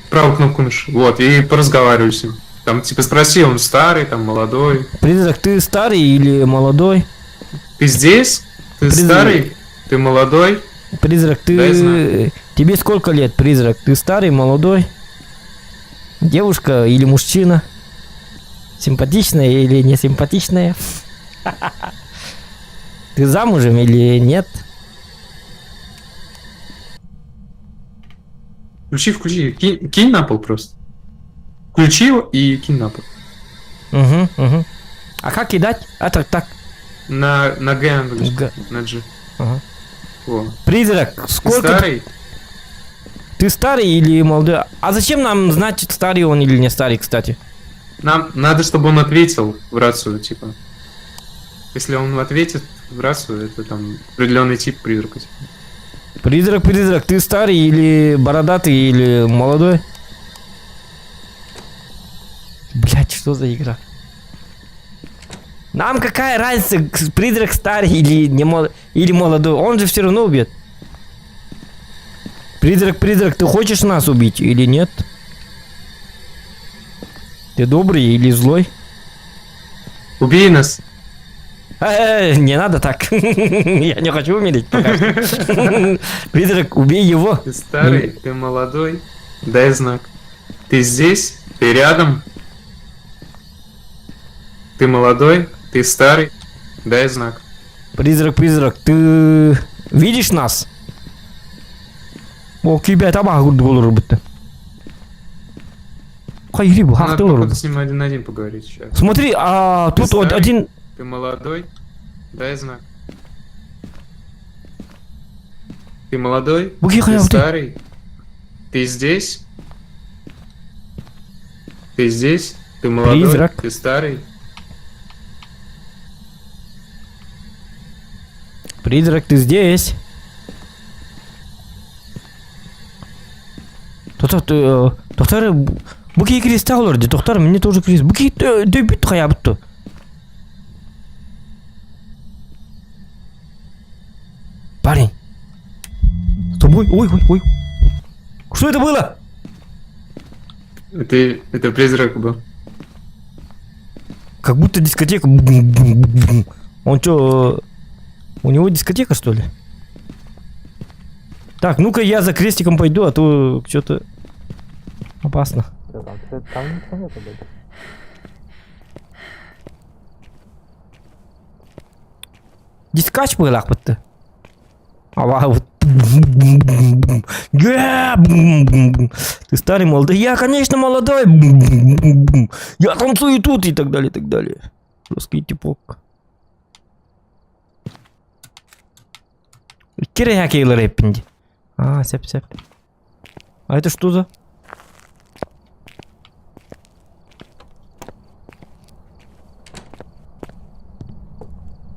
Правую кнопку мыши. Вот, и поразговаривай с ним. Там типа спроси, он старый, там молодой. Призрак, ты старый или молодой? Ты здесь? Ты Призрак. старый? Ты молодой? Призрак, Дай ты... знак. Тебе сколько лет, призрак? Ты старый, молодой? Девушка или мужчина? Симпатичная или не симпатичная? Ты замужем или нет? Включи, включи. Кинь, кинь на пол просто. Включи его и кинь на пол. Угу, угу. А как кидать? А так, так. На Г английском. Г. На G. Ага. Во. Призрак, Ты сколько... старый? Ты старый или молодой? А зачем нам знать, старый он или не старый, кстати? Нам надо, чтобы он ответил в рацию, типа. Если он ответит в рацию, это там определенный тип призрака. типа. Призрак, призрак, ты старый или бородатый или молодой? Блять, что за игра? Нам какая разница, призрак старый или не мол... или молодой? Он же все равно убьет. Призрак, призрак, ты хочешь нас убить или нет? Ты добрый или злой? Убей нас! Не надо так. Я не хочу умереть пока что. Призрак, убей его. Ты старый, ты молодой, дай знак. Ты здесь, ты рядом. Ты молодой, ты старый, дай знак. Призрак, призрак, ты видишь нас? О, кибет абах доллар будто. Хайри, Надо, хах доллар. походу, с ним один на один поговорить сейчас. Смотри, а Ты тут вот старый? один. Ты молодой, дай знак. Ты молодой, Буги ты хаял ты. старый, ты здесь, ты здесь, ты молодой, Призрак. ты старый. Призрак, ты здесь? Тоқтар, тоқтар, бу киһи креста олорор дии, тоқтар, мне тоже крест. Бу киһи дөйбүт хайаабыт. Парень. С тобой? Ой, ой, ой. Что это было? Это призрак был. Как будто дискотека. Он что, у него дискотека, что ли? Так, ну-ка я за крестиком пойду, а то что-то опасно. Дискач быһыылаах бытты. А вот. Ты старый молодой. Я, конечно, молодой. Я танцую тут и так далее, и так далее. Жесткий типок. Кире рэппинди. А, сөп, сөп. А это что за?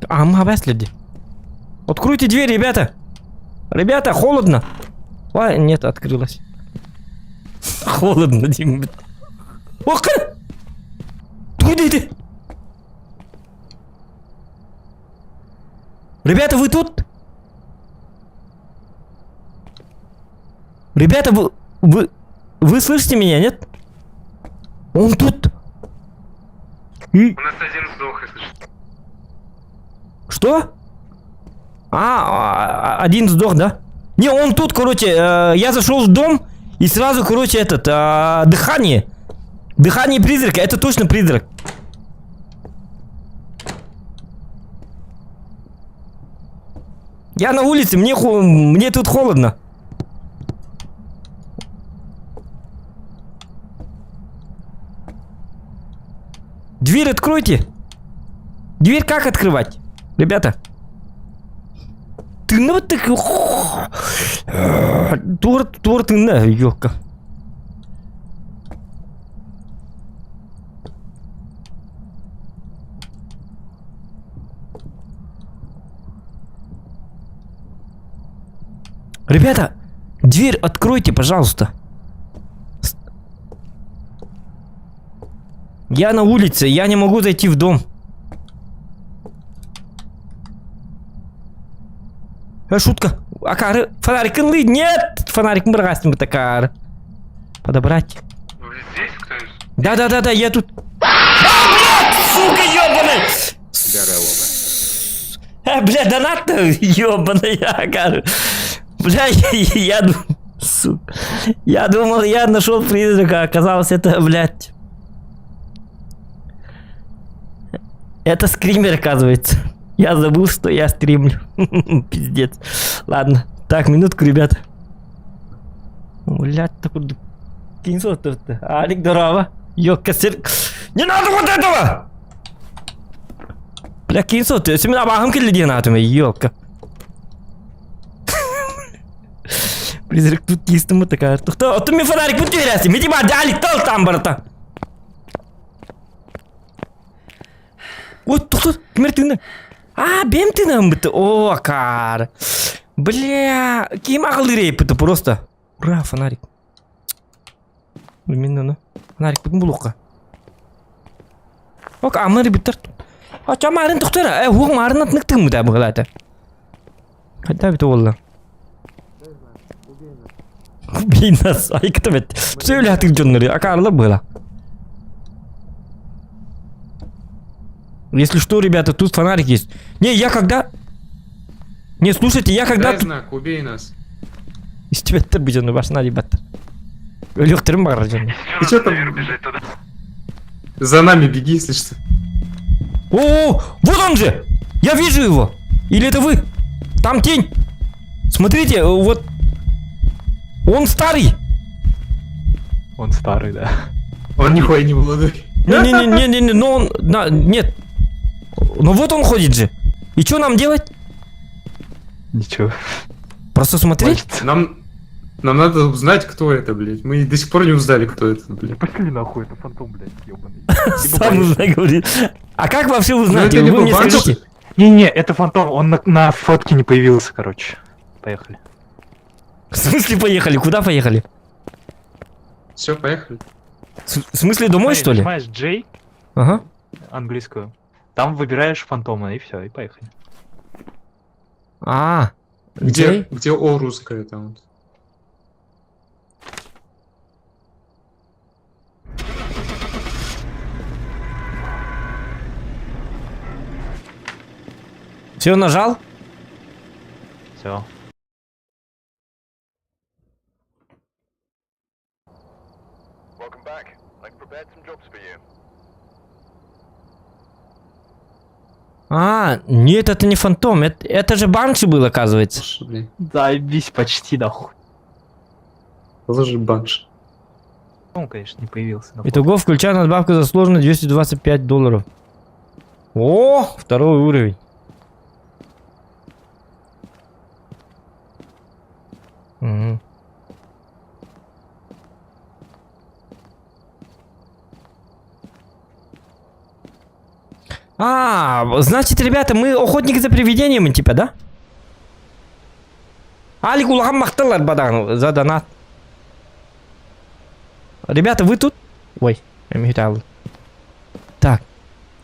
А, мы обясли. Откройте дверь, ребята! Ребята, холодно! Ой, нет, открылась. Холодно, Дима. Ох, Куда ты? Ребята, вы тут? Ребята, вы слышите меня, нет? Он тут. И... У нас один сдох, если что. Что? А, один сдох, да? Не, он тут, короче, я зашел в дом и сразу, короче, этот, дыхание. Дыхание призрака, это точно призрак. Я на улице, мне тут холодно. Дверь откройте. Дверь как открывать? Ребята. Ты ну ты... Торт, торт, на, ёлка. Ребята, дверь откройте, пожалуйста. Я на улице, я не могу зайти в дом. Шутка. Акары, фонарик ыллый. Нет! Фонарик бырҕастым быт акары. Подобрать. Вы здесь кто-нибудь? Да-да-да-да, я тут. А, блядь, сука, ёбаный! А, бля, донат ёбаный, акары. Бля, я, я, сука. Я думал, я нашел призрака, оказалось, это, блядь. Это скример, оказывается. Я забыл, что я стримлю. Пиздец. Ладно. Так, минутку, ребята. Блядь, такой... Кинь Алик, здорово. Ёкка, сер... Не надо вот этого! Бля, кинь сот. Сен абаһым кэллэ диэн аатым, ёлка. Призрак тут кистым такая. Кто? Ты мне фонарик вот теряйся. Мити ба, Алик, тал там, барата. Ой, тохтоо, ким эрэ тыынна? А, бэйэм тыынам быт. О, акаар. Бля, ким аҕалыыр просто. Ура, фонарик. Именно, ну. Фонарик бүтүн булуохха. Ок, амыр биттер. А марын тохтора. Э, хуох марын атнык тыгмыта быгалата. Хотя бит олла. Убей нас. Ай, кто бит. Все өләтик дьоннору. Акаарлар было. Если что, ребята, тут фонарик есть. Не, я когда... Не, слушайте, я когда... Дай знак, убей нас. Истибэттэр бу дьону башына ребята. Өлүөхтэрин баҕарар дьону. Ты чё там? бежать туда. За нами беги, если что. О, вот он же! Я вижу его! Или это вы? Там тень! Смотрите, вот... Он старый! Он старый, да. Он нихуя не молодой. Не-не-не-не-не, но он... На, нет. Ну вот он ходит же. И что нам делать? Ничего. Просто смотреть? Нам надо узнать, кто это, блядь. Мы до сих пор не узнали, кто это, блядь. Пошли нахуй, это фантом, блядь, ебаный. Сам узнай, говорит. А как вообще узнать? Ну, это Вы либо мне банши- скажите. Не-не, это фантом, он на фотке не появился, короче. Поехали. В смысле поехали? Куда поехали? Все, поехали. В смысле домой, Смотри, что ли? Нажимаешь J, Ага. английскую, там выбираешь фантома, и все, и поехали. А, Где, J? где О русская там? вот? Все, нажал? Все. Welcome back. I've prepared some jobs for you. А, нет, это не фантом. Это же Банши был, оказывается. Слушай, блин. Заебись почти нахуй. Тоже банш. Он, конечно, не появился. на фотке. Итого, включая надбавку за сложность 225 долларов. О, второй уровень. Мгм. А, значит, ребята, мы охотники за привидениями, типа, да? Алик улахан махтал бадан за донат. Ребята, вы тут? Ой, я мечтал. Так.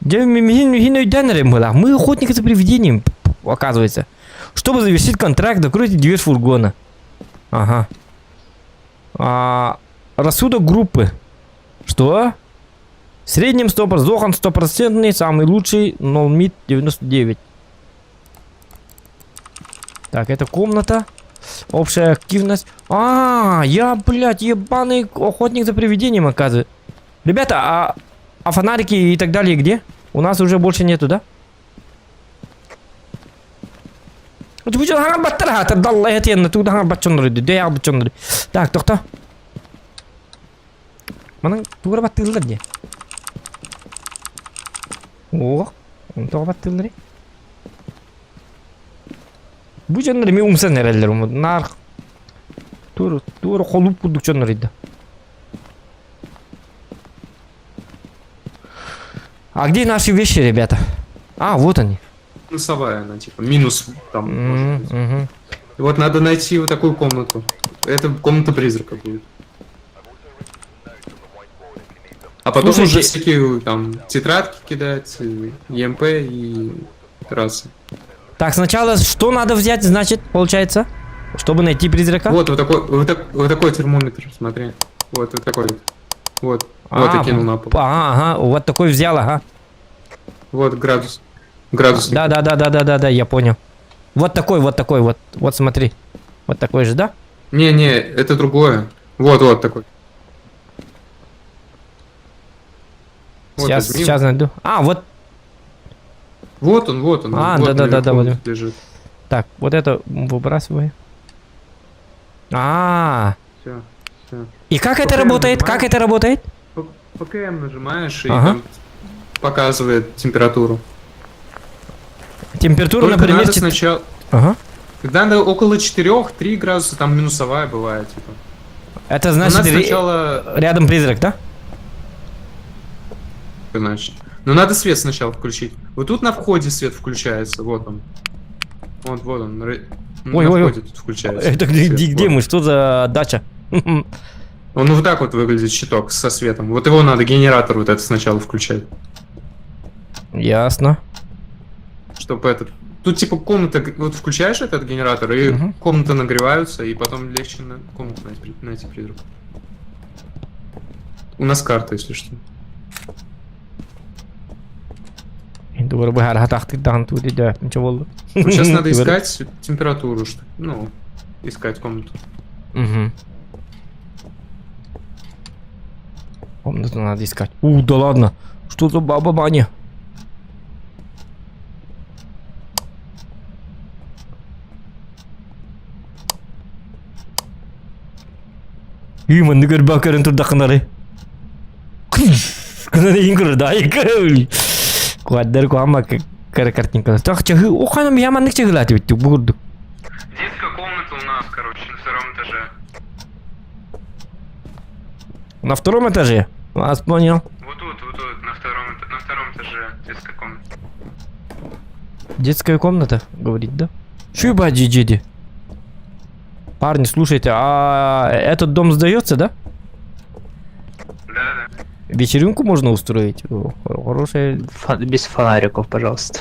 Мы охотники за привидением, оказывается. Чтобы завершить контракт, закройте дверь фургона. Ага. А, рассудок группы. Что? В среднем 100%, Зохан стопроцентный, самый лучший, Нолмит 99. Так, это комната. Общая активность. А, я, блядь, ебаный охотник за привидением, оказывается. Ребята, а фонарики и так далее где? У нас уже больше нету, да? Так, тохтоо. Манан туора баттыыллар дии. О, тоҕо баттыыллар. Бу дьоннор эмиэ умсан эрэллэр наар туора туора холууп курдук дьоннор да. А где наши вещи, ребята? А, вот они. Минусовая она, типа, минус там, может быть. Мгм. И вот надо найти вот такую комнату. Это комната призрака будет. А потом Слушайте- уже всякие там тетрадки кидать, и ЕМП и рации. Так, сначала что надо взять, значит, получается, чтобы найти призрака? Вот, вот такой, вот, так- вот такой термометр, смотри. Вот, вот такой вот. Вот, вот А, я кинул на пол. Ага, ага, вот такой взял, ага. Вот градус. Градусник. Да, да, да, да, да, да, да, я понял. Вот такой, вот такой, вот, вот смотри. Вот такой же, да? Не-не, это другое. Вот, вот такой. Вот, Сейчас, возьми. сейчас найду. А, вот, Вот он, вот он. А, вот да-да-да-да, наверху вот. лежит. так, вот это выбрасывай. А, Все, все. и как это Пока я работает? нажимаю. Как это работает? ПКМ нажимаешь и Ага. там показывает температуру. Температура, Только например, надо чет- сначала... Ага. Когда надо около 4-3 градуса, там минусовая бывает, типа. Это Но значит надо ре- сначала... рядом призрак, да? Значит. Но надо свет сначала включить. Вот тут на входе свет включается, вот он. Вот, вот он. Ой, на ой, ой. входе тут включается. Это где, свет, где, где вот. мы? Что за дача? Он вот так вот выглядит щиток со светом. Вот его надо, генератор вот этот сначала включать. Ясно. Чтобы этот... Тут типа комната, вот включаешь этот генератор, и Мгм. комнаты нагреваются, и потом легче на комнату найти, найти призрак. У нас карта, если что. Вот сейчас надо искать температуру, что, ну, искать комнату. Угу. Комнату надо искать. У, да ладно. Что за баба Маня? Иман көрбөкөрүн турдакынары. Кынары ингүр да икөл. Куаддар куама кара картинка. Так чахы, оханам яманнык чахылаты бит бугурду. Детская комната у нас, короче, на втором этаже. На втором этаже? Вас понял. Вот тут, вот тут, на втором этаже детская комната. Детская комната, говорит, да? Чуба джиджиди. Парни, слушайте, а этот дом сдается, да? Да, да. Вечеринку можно устроить. О, хорошая. Без фонариков, пожалуйста.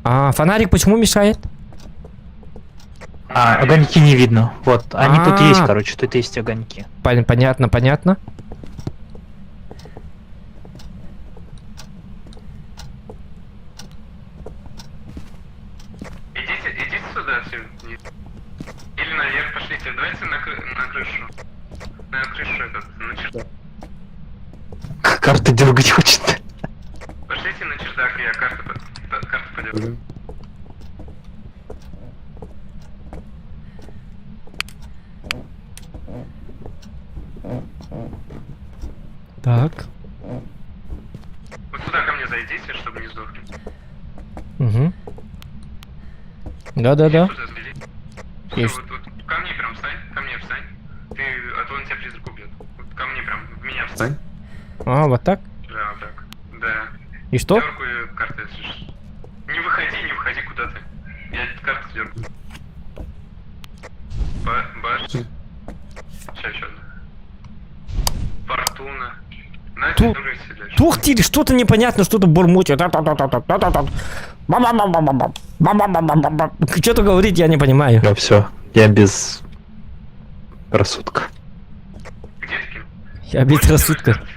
А фонарик почему мешает? А, огоньки не видно. Вот, они тут есть, А. короче, тут есть огоньки. Понятно, понятно. Идите, идите сюда все вниз. Или наверх пошлите. Давайте на крышу. На крышу этот, на чердак. Карты дергать хочет. Пошлите на чердак, я карту, карту подергаю. Так. Вот сюда ко мне зайдите, чтобы не сдохли. Угу. Да-да-да. Сюда зайди. Всё, Есть. вот, вот ко мне прям встань, ко мне встань. Ты, а то он тебя призрак убьет. Вот ко мне прям, в меня встань. Встань. А, вот так. Да, вот так. Да. И что? Дергаю карту, если что. Не выходи, не выходи куда ты. Я карту дергаю. Баш. Сейчас еще одна. Фортуна. На, дергайся дальше. Тух ты, что-то непонятно, что-то бормочет. Что-то говорит, я не понимаю. Да все, я без рассудка. Где ты, Ким? Я без Хочешь рассудка. карты?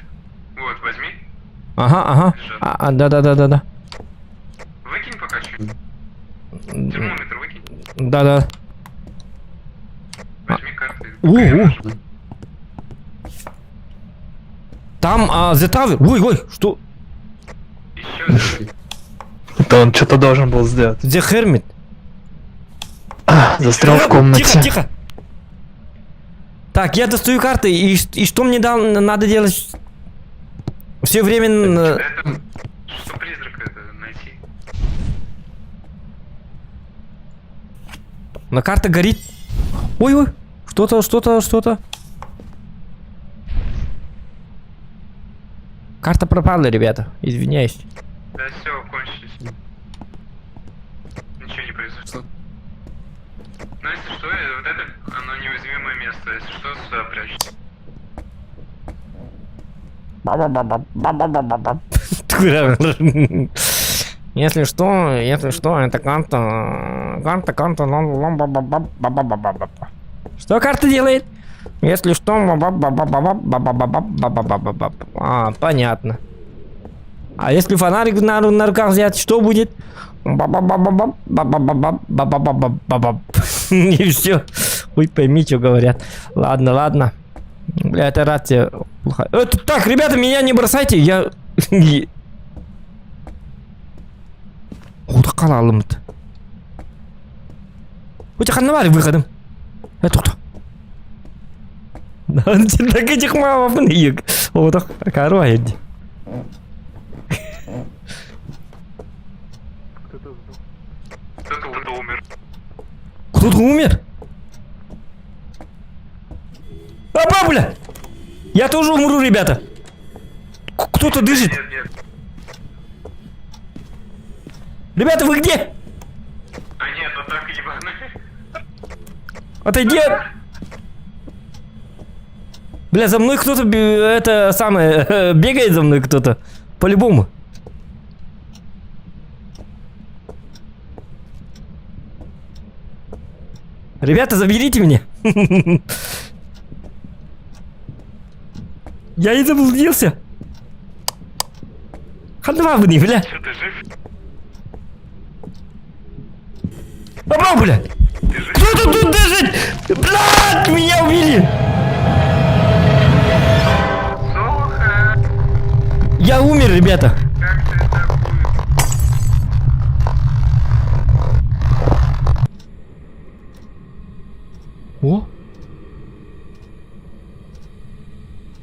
Вот, возьми. Ага, ага. А, да-да-да-да-да. Выкинь пока чуть. Термометр выкинь. Да-да. Возьми карты. У, у. Там The Tower. Ой, ой, что? Еще Это он что-то должен был сделать. The Hermit. Застрял в комнате. Тихо, тихо. Так, я достаю карты, и что мне дал, надо делать? Все время... Это, что призрак это найти? На карта горит. Ой-ой, что-то, что-то, что-то. Карта пропала, ребята. Извиняюсь. Да все, кончились. Ничего не произошло. Ну если что, вот это, оно неуязвимое место. Если что, сюда прячься. Если что, если что, это карта... Карта, карта... Что карта делает? Если что... А, понятно. А если фонарик на, на руках взять, что будет? И все. Хуй пойми, что говорят. Ладно, ладно. Бля, это рация плохая. Это, так, ребята, меня не бросайте, я... Куда У тебя ханна выходом. Это кто? Так этих мамов Вот корова Кто-то умер. Кто-то умер? А, бабуля! Я тоже умру, ребята! Кто-то дышит! Нет, нет. Ребята, вы где? А нет, атака ебаная. Отойди! Бля, за мной кто-то, это самое, бегает за мной кто-то. По-любому. Ребята, заберите меня. Я не заблудился. Ханва вы не, бля. Что, ты жив? Бабра, бля. Кто-то тут дышит! Блядь, меня убили! Сука, Я умер, ребята. как ты это будет? О!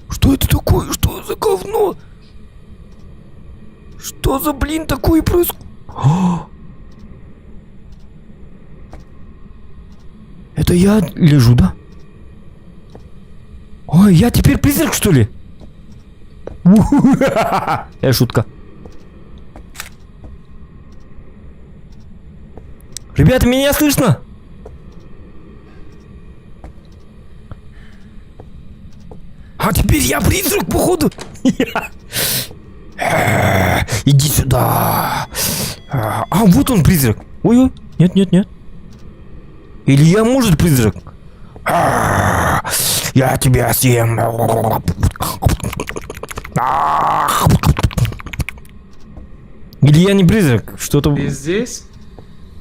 Что это такое? Что за говно? Что за, блин, такое происходит? Это я лежу, да? Ой, я теперь призрак, что ли? Это шутка. Ребята, меня слышно? А теперь я призрак, походу. Иди сюда. А, вот он призрак. Ой-ой, нет, нет, нет. Или я, может, призрак? Я тебя съем. Или я не призрак? Что-то... Ты здесь?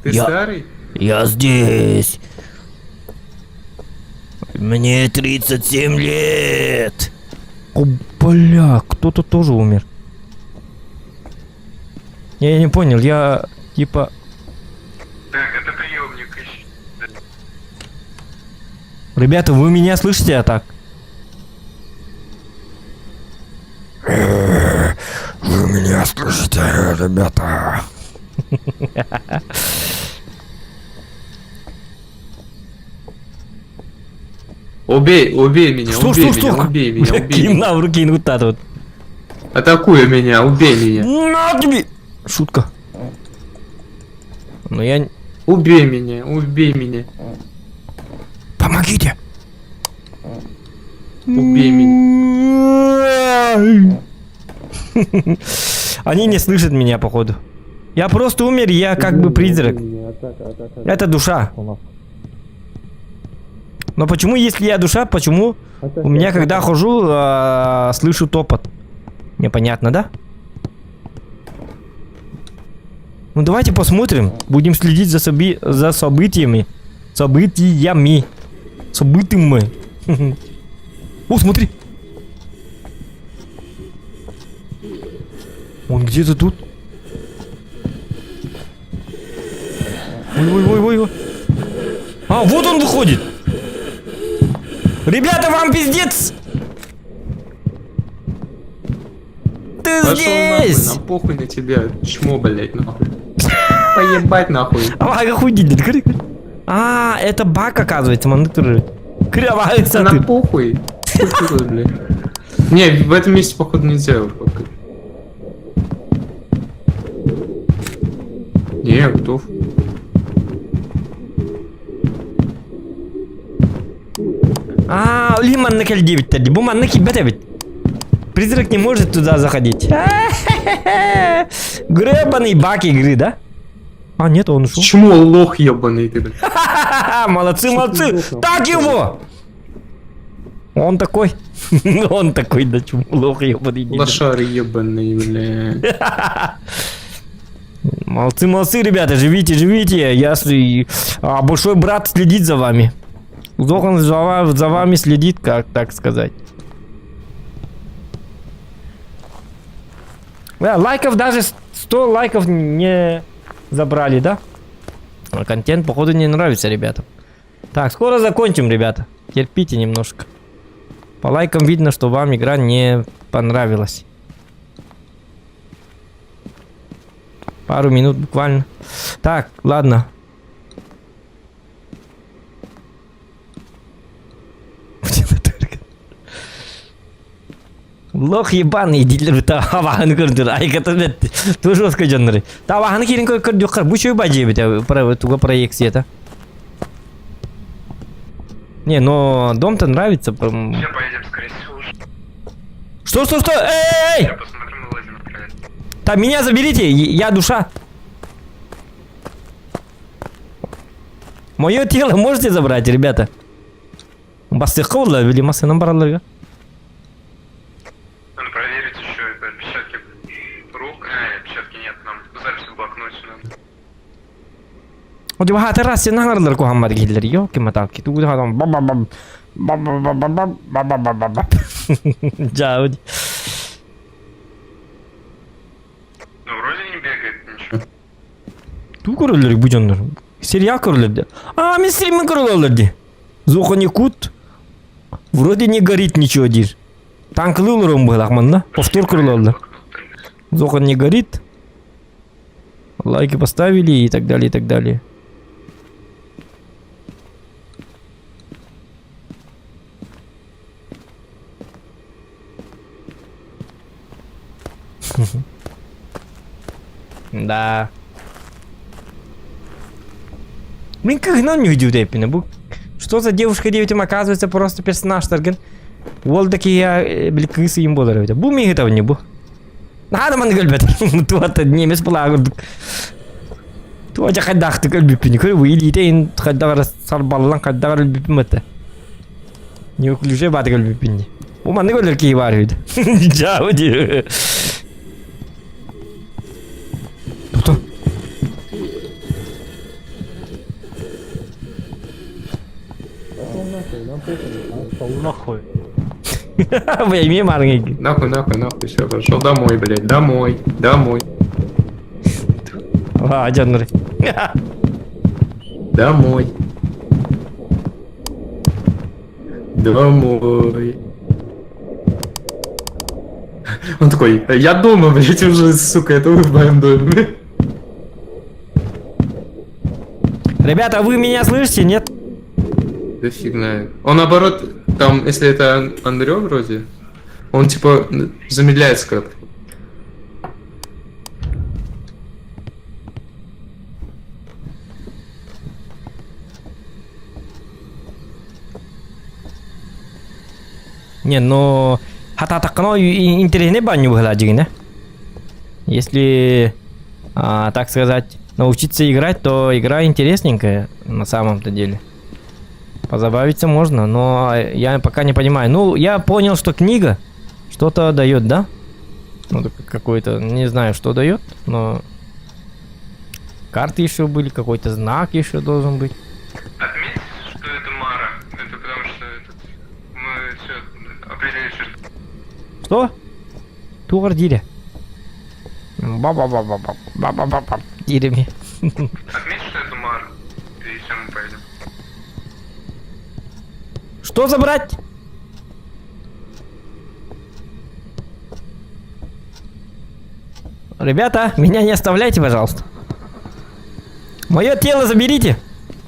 Ты Я- старый? Я здесь. Мне 37 лет. О, бля, кто-то тоже умер. Я не понял, я типа... Так, это приемник ищи. Ребята, вы меня слышите, а так? Вы меня слышите, ребята? Убей, убей меня, Что, убей что, меня, что? убей меня, убей меня. на в руки вот так вот. Атакуй меня, убей меня. На тебе! Шутка. Но я... Убей меня, убей меня. Помогите! Убей меня. Они не слышат меня, походу. Я просто умер, я как бы призрак. Это душа. Но почему, если я душа, почему у меня, когда хожу, слышу топот? Непонятно, да? Ну давайте посмотрим. Будем следить за, за событиями. Событиями. Событиями. О, смотри. Он где-то тут. Ой-ой-ой-ой. А, вот он выходит. Ребята, вам пиздец! Ты Пошел нахуй, здесь! нам похуй на тебя, чмо, блять, нахуй. Поебать нахуй. А, хуй А, это баг, оказывается, монитор. Кривается На ты. похуй. Хуй ты тут, блядь. Не, в этом месте, походу, нельзя. пока. Не, я готов. А, ли манна кэлдиэбиттэр дии. Бу манна киирбэт эбит. Призрак не может туда заходить. Гребаный баг игры, да? А, нет, он ушел. Почему лох ебаный ты, блядь? Молодцы, молодцы! Так его! Он такой. Он такой, да чему лох ебаный. Лошары ебаный, блядь. Молодцы, молодцы, ребята, живите, живите. Я а, большой брат следит за вами. Зохан за, за вами следит, как так сказать. Да, лайков даже 100 лайков не забрали, да? А контент, походу, не нравится ребятам. Так, скоро закончим, ребята. Терпите немножко. По лайкам видно, что вам игра не понравилась. Пару минут буквально. Так, ладно. Лох ебаный дииллэр табаһын көрдөр айгата бет тоже жестко дьонноры табаһаны киирин көрдүөххэр бу чөй бадьиэбит туга проекцията не но дом-то нравится Все поедем, скорее всего, уже. что что что эй Я посмотрю, мы вылазим направлять. там меня заберите я душа мое тело можете забрать ребята бастыхха буолла били массынан баралларга Надо проверить еще это отпечатки рук. А, отпечатки нет, нам запись в блокноте надо. О, хата раз наһарлар куһаммар киһилэр ёлки маталки тугу хадан ба ба ба ба ба ба ба ба ба ба ба ба Дьаа. Ну, вроде не бегает ничего. Туу көрөллөр бу дьоннор. Сериал көрөллөр дии. А, мин стримин көрөллөр дии. Зохани кут. Вроде не горит ничего диир. Танкылыы олорон быһылаах манна. Повтор көрөллөр. Зохан не горит. Лайки поставили и так далее, и так далее. Да. Блин, как нам не удивляет, бу. Что за девушка девятым оказывается просто персонаж тарган. Ол да киһи били кыыс им буолар эбит. Бу миһи табыни бу. Наһаа да маннык өлбөт. Туата немец булаа курдук. Туа жа хайдаахтык өлбүппүн. Көрө бу илиитэ ин хайдагар сарбаллан хайдагар өлбүппүн мата. Неуклюже баатык өлбүппүн ди. Бу маннык өлөр киһи баар үһү. Дьаа ди. Тото. Нахуй. Бля, эмиэ маарыҥ Нахуй, нахуй, нахуй, все, пошел домой, блядь, домой, домой, Аа, дьоннор. домой. Домой. Он такой, я дома, блядь, уже, сука, это вы в моем доме. Ребята, вы меня слышите, нет? Да фиг знает. Он наоборот, там, если это Андрё вроде, он типа замедляется когда Не, но хатаатаххына интэриэһинэй баанньы быһылаа дьигинэ. Если, а, так сказать, научиться играть, то игра интересненькая на самом-то деле. Позабавиться можно, но я пока не понимаю. Ну, я понял, что книга что-то дает, да? Ну, какой-то, не знаю, что дает, но карты еще были, какой-то знак еще должен быть. Отметь, что это Мара. Это потому что этот... Мы все определили, что Что? Тугар дире. Ба-ба-ба-ба-ба. Ба-ба-ба-ба. Диреми. Отметь, что это Мара. И все, мы поедем. Что забрать? Ребята, меня не оставляйте, пожалуйста. Мое тело заберите.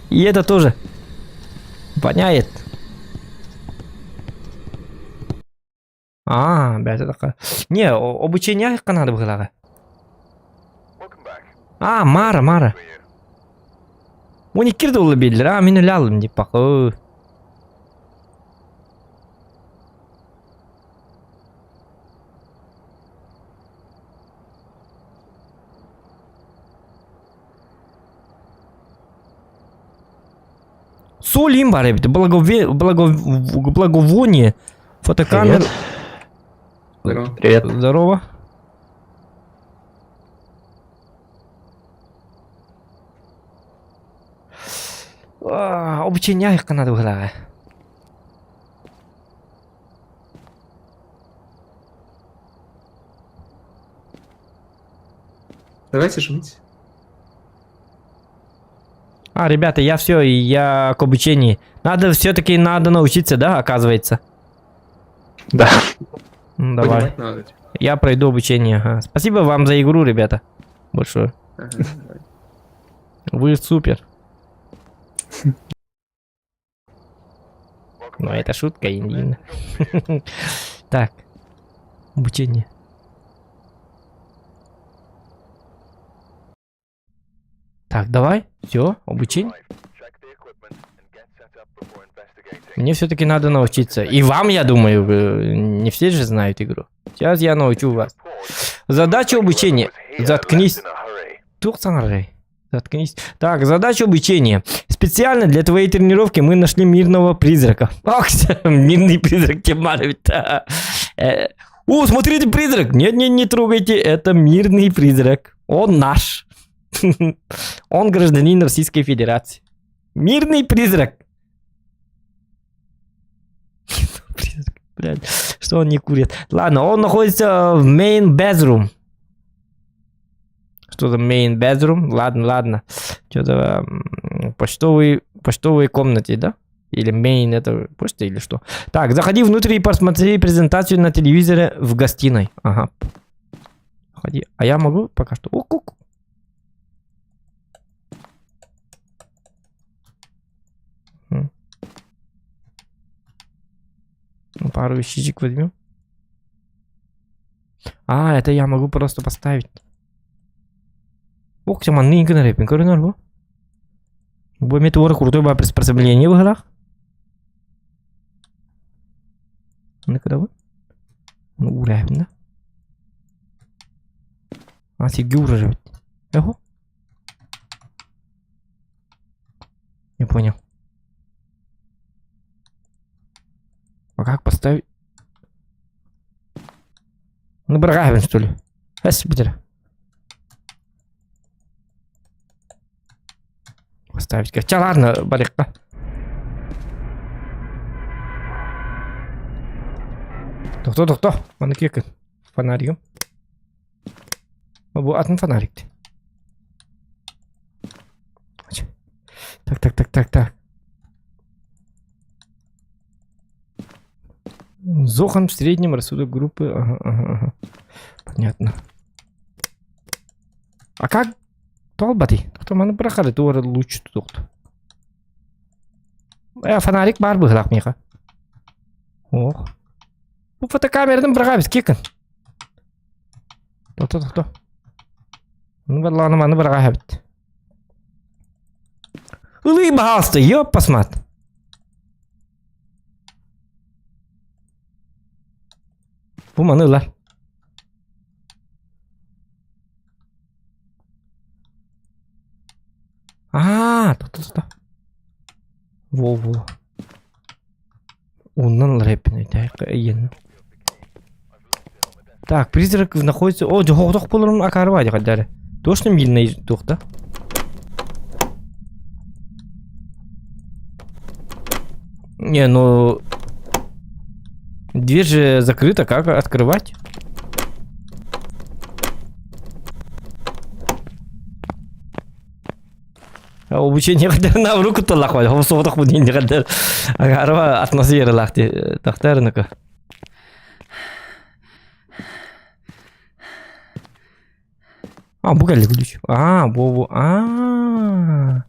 И это тоже. Воняет. А, бля, такая. Не, обучение надо было. А, Мара, Мара. Оны кирде ол белдер, а, мен өлі деп бақы. Соль им бар эбит. Благове... Благо... Благовоние. Фотокамера. Привет. Здорово. Привет. Здорово. А, Обучение надо было. Давайте жмите. А, ребята, я все, я к обучению. Надо все-таки надо научиться, да, оказывается? Да. Ну, давай. Понимать надо. Я пройду обучение. Ага. Спасибо вам за игру, ребята. Большое. Ага, давай. Вы супер. Welcome Но back. это шутка, Prepared Индина. some jobs for you. Так. Обучение. Так, давай. Все, обучение. Right. Check the equipment and get set up before investigating. Мне все-таки надо научиться. И вам, я думаю, вы не все же знают игру. Сейчас я научу вас. Report. Задача обучения. Whoever was here Заткнись. left in a hurry. Тух-саңарай. Заткнись. Так, задача обучения. Специально для твоей тренировки мы нашли мирного призрака. Ах, мирный призрак Тимарович. Э, О, смотрите, призрак! Нет, нет, не трогайте, это мирный призрак. Он наш. Он гражданин Российской Федерации. Мирный призрак. Призрак, блядь, что он не курит? Ладно, он находится в main bedroom. Что за main bedroom? Ладно, ладно. Что-то почтовый, почтовой комнате, да? Или main это почта или что? Так, заходи внутрь и посмотри презентацию на телевизоре в гостиной. Ага. Заходи. А я могу пока что? О, кук. М. Ну, Пару вещичек возьмем. А, это я могу просто поставить. Ох, манны гынар эпин көрүнөр бу. Бу эме туора крутой ба приспособление быһылах. Аны кыда бу? Аны уурайбын да. А сирге уурар эбит. Эхо. Не понял. А как поставить? Ну, бырҕаһабын, что ли? Эс, бүтэр. Поставить. Ча, ладно, барыахха. Тохтоо, тохтоо. Маны киэкин. Фонаригым. Бу атын фонарик. Так, так, так, так, так. Зохан в среднем рассудок группы. Ага, ага, ага. Понятно. А как? Толбати. Тохтоо маны бырахары туора луч тохто. Э, фонарик бар быһылах миха. Ох. Бу фотокамераны быраҕабыз киэкин. Тохто, тохто. Ну, барлааны маны быраҕа Ылый, баһаалыста, ёп посмат. Бу маны ылар. Аа, тохто, тохто. Во-во. Оннан ылар эппин өйдөй. Так, призрак находится... О, дьоһоҕдох буоларын акаарыба дьахадары. Точно мирный туох да? Не, ну... Дверь же закрыта, как открывать? Обучение на руку талахвал, хомсоотох бу дин Акаарыба атмосфералаах тахтар ну-ка. А, бу кэллэ ключ. А, бу бу. А.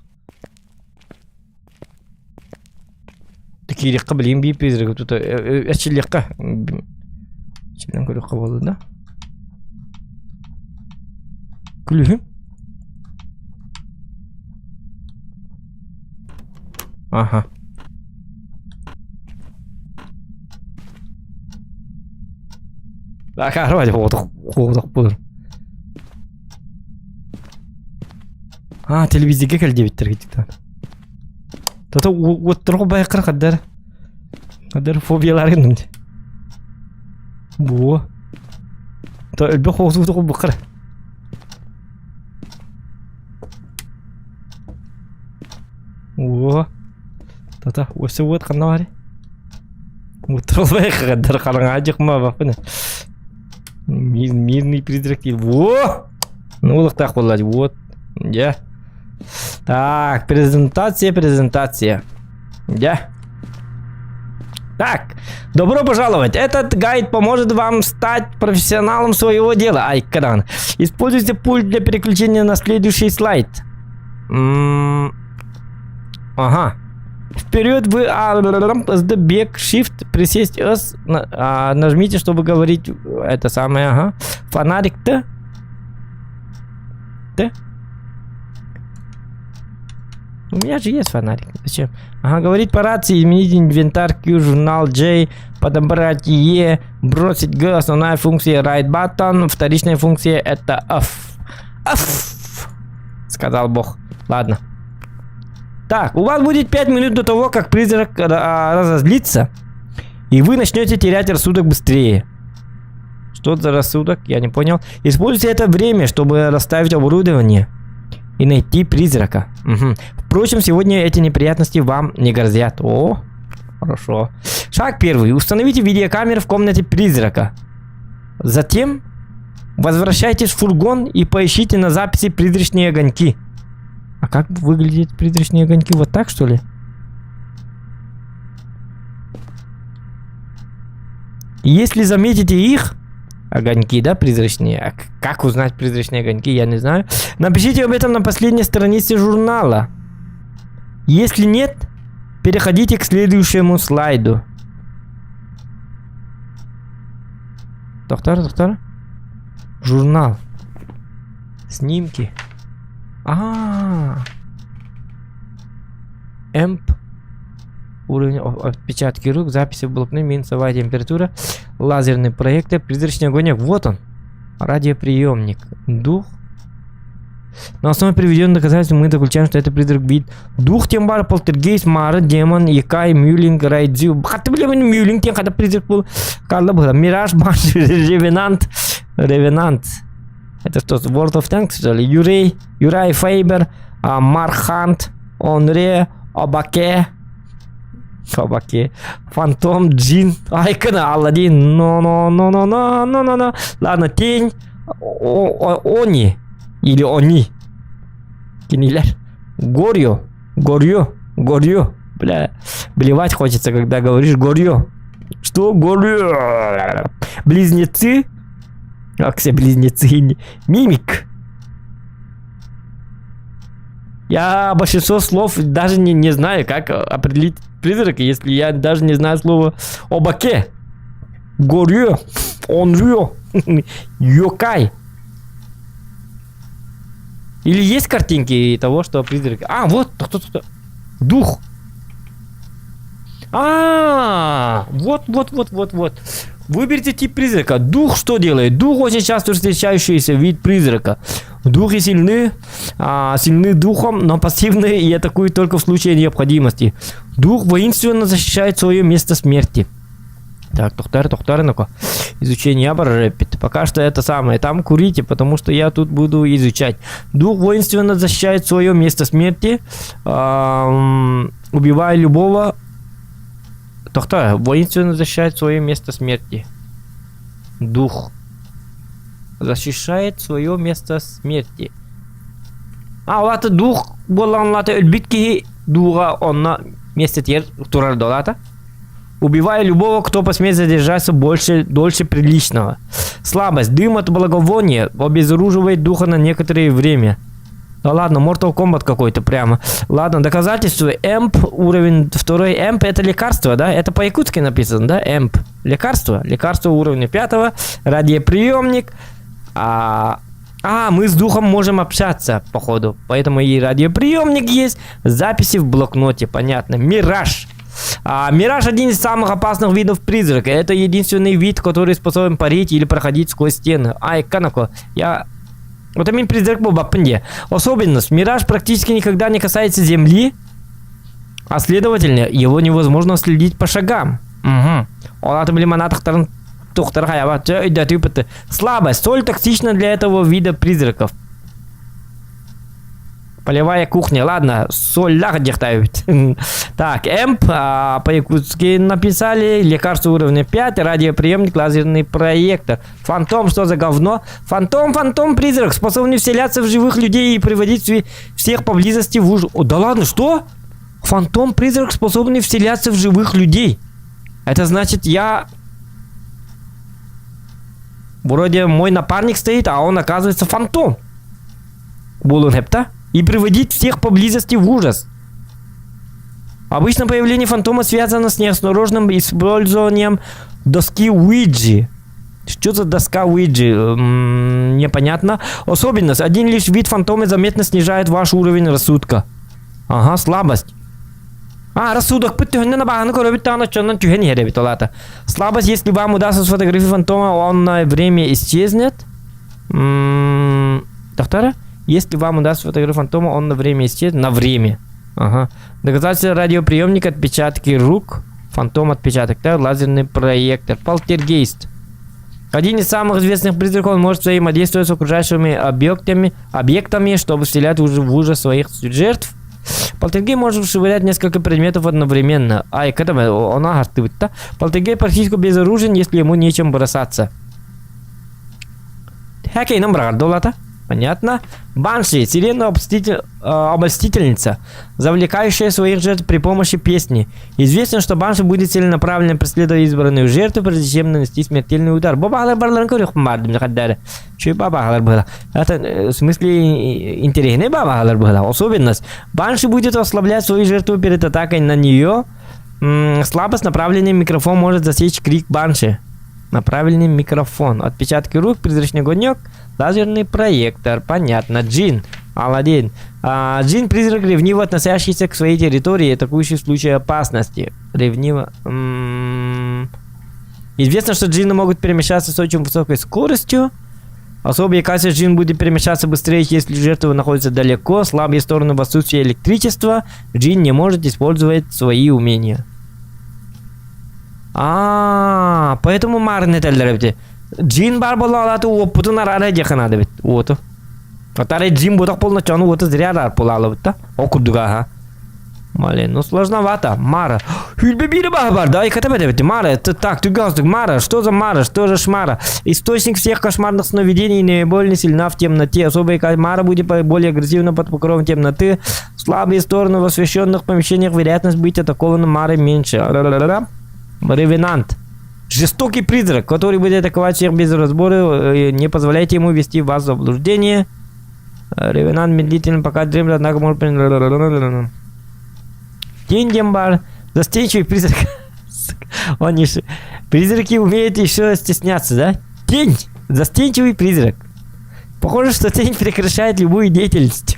Киириэххэ билигин биир призрак тута эрчиллиэххэ. Эрчиллэн көрүөххэ буолла да. Күлүһүм. Аха. Акаарба хоодох буолар. А, телевизорга кэл диэбиттэр китиктан. Тото уоттарга байқыр қадар. Қадар фобиялар гынным. Бу. То өлбө хоосу току букыр. О. Тата, өсө уот ханна бар? Уоттарга қадар қараңа жықма бақпын. Мирный призрак дейді. Во! Ну, улықтақ болады. Вот. Я. Так, презентация, презентация. Я. Так, добро пожаловать. Этот гайд поможет вам стать профессионалом своего дела. Ай, кадан. Используйте пульт для переключения на следующий слайд. Ага. Вперед вы а, бег, shift, присесть S, нажмите, чтобы говорить это самое, ага. Фонарик Т. Т. У меня же есть фонарик. Зачем? Ага, говорить по рации, изменить инвентарь Q, журнал J, подобрать E, бросить G, основная функция right button, вторичная функция это F. F, сказал Бог. Ладно. Так, у вас будет 5 минут до того, как призрак разозлится, и вы начнете терять рассудок быстрее. Что за рассудок? Я не понял. Используйте это время, чтобы расставить оборудование и найти призрака. Угу. Впрочем, сегодня эти неприятности вам не грозят. О, хорошо. Шаг первый. Установите видеокамеру в комнате призрака. Затем возвращайтесь в фургон и поищите на записи призрачные огоньки. А как выглядят призрачные огоньки? Вот так, что ли? Если заметите их, огоньки, да, призрачные, а как узнать призрачные огоньки, я не знаю. Напишите об этом на последней странице журнала. Если нет, переходите к следующему слайду. Доктор, доктор. Журнал. Снимки. А, Эмп. Уровень отпечатки рук, записи в блокноте, минусовая температура, лазерный проектор, призрачный огонек. Вот он. Радиоприемник. Дух. На основе приведенных доказательств мы заключаем, что это призрак вид. Дух Тембар, Полтергейст, Мара, Демон, Ёкай, Мюлинг, Райдзю. Хаты, бля, Мюлинг, тем, когда призрак был. Карла была. Мираж, Банши, Ревенант. Ревенант. Это что, World of Tanks, что ли? Юрей, Юрай Фейбер, Мархант, Онре, Обаке. Обаке. Фантом, Джин, Айкона, Алладин, но но но но но но но но Ладно, Тень, Они. Или Они. Кинилэр. Горьо. Горьо. Горьо. Бля, блевать хочется, когда говоришь горьо. Что горьо? Близнецы. Как все близнецы? Мимик. Я большинство слов даже не знаю, как определить призрака, если я даже не знаю слово обаке. Горьо. Онрё. Ёкай. Или есть картинки того, что призрак... А, вот, кто, кто, кто. Дух. А, вот, вот, вот, вот, вот. Выберите тип призрака. Дух что делает? Дух очень часто встречающийся вид призрака. Духи сильны духом, но пассивны и атакуют только в случае необходимости. Дух воинственно защищает свое место смерти. Так, тохтоо, тохтоо, ну-ка. Изучение рэпит. Пока что это самое. Там курите, потому что я тут буду изучать. Дух воинственно защищает свое место смерти, убивая любого. Тохтоо, воинственно защищает свое место смерти. Дух. Защищает свое место смерти. А, ол дух буолан өлбүт киһи духа онно миэстэтигэр турар долата. Убивая любого, кто посмеет задержаться больше, дольше приличного. Слабость. Дым от благовония обезоруживает духа на некоторое время. Да ладно, Mortal Kombat какой-то прямо. Ладно, доказательства. Эмп, уровень второй. Эмп это лекарство, да? Это по-якутски написано, да? Эмп. Лекарство. Лекарство уровня пятого. Радиоприемник. А, мы с духом можем общаться, походу. Поэтому и радиоприемник есть. Записи в блокноте, понятно. Мираж. Мираж один из самых опасных видов призрака. Это единственный вид, который способен парить или проходить сквозь стены. Ай, канако. Я... Вот мин призрак буолбаппын дии. Особенность. Мираж практически никогда не касается земли. А следовательно, его невозможно следить по шагам. Угу. Ол аты били манатахтарын тухтар хаяба. Слабость. Соль токсична для этого вида призраков. Полевая кухня. Ладно, соль диэхтээбит. Так, ЭМП а, по-якутски написали. Лекарство уровня 5, радиоприемник, лазерный проектор. Фантом, что за говно? Фантом, фантом, призрак, способный вселяться в живых людей и приводить всех поблизости в ужас. О, да ладно, что? Фантом, призрак, способный вселяться в живых людей. Это значит, я... Вроде мой напарник стоит, а он оказывается фантом. Буолуон сөп да? И приводить всех поблизости в ужас. Обычно появление фантома связано с неосторожным использованием доски Уиджи. Что за доска Уиджи? Непонятно. Особенность. Один лишь вид фантома заметно снижает ваш уровень рассудка. Ага, слабость. А, рассудок төһөннөн абааһыны көрөбүт даҕаны оччонон түһэн иһэр эбит ол аата. Слабость, если вам удастся сфотографировать фантома, он на время исчезнет. Доктора? Если вам удастся сфотографировать фантома, он на время исчезнет. На время. Ага. Доказательство радиоприемник, отпечатки рук. Фантом отпечаток, да? Лазерный проектор. Полтергейст. Один из самых известных призраков он может взаимодействовать с окружающими объектами, объектами, чтобы вселять уже в ужас своих жертв. Полтергей может швырять несколько предметов одновременно. Ай, когда он да? Полтергей практически безоружен, если ему нечем бросаться. Хоккей нам долата. Понятно. Банши, сирена обольстительница, завлекающая своих жертв при помощи песни. Известно, что Банши будет целенаправленно преследовать избранную жертву, прежде чем нанести смертельный удар. Бабалар барларын көрүөх бардым хаддары. Чү бабалар было. Это в смысле интересный бабалар было. Особенность. Банши будет ослаблять свою жертву перед атакой на нее. Слабость направленный микрофон может засечь крик Банши. Направленный микрофон. Отпечатки рук, призрачный огонек, лазерный проектор. Понятно. Джин. Аладдин. А, Джин призрак ревниво относящийся к своей территории, атакующий в случае опасности. Ревниво. М-м-м. Известно, что джинны могут перемещаться с очень высокой скоростью. Особые качества джин будет перемещаться быстрее, если жертва находится далеко. Слабые стороны в отсутствии электричества. Джин не может использовать свои умения. А, поэтому маарыҥҥа этэллэр эбит. Джин баар буоллаҕына уоппутун араарар диэххэ наада эбит. Уоту. Атары джин буотах буолна чону уоту зря араар буолаалыбыт да. Ол курдук аха. Блин, ну сложновато. Мара. Хүлбе бири бар, да, и катабет Мара, это так, ты галстук. Мара, что за Мара, что за шмара? Источник всех кошмарных сновидений наиболее сильна в темноте. Особая Мара будет более агрессивна под покровом темноты. Слабые стороны в освещенных помещениях, вероятность быть атакованным Марой меньше. Ревенант. Жестокий призрак, который будет атаковать всех без разбора, не позволяйте ему вести вас в заблуждение. Ревенант медлительно пока дремлет, однако может... Тень диэн баар. Застенчивый призрак. Он не... Призраки умеют еще стесняться, да? Тень! Застенчивый призрак. Похоже, что тень прекращает любую деятельность.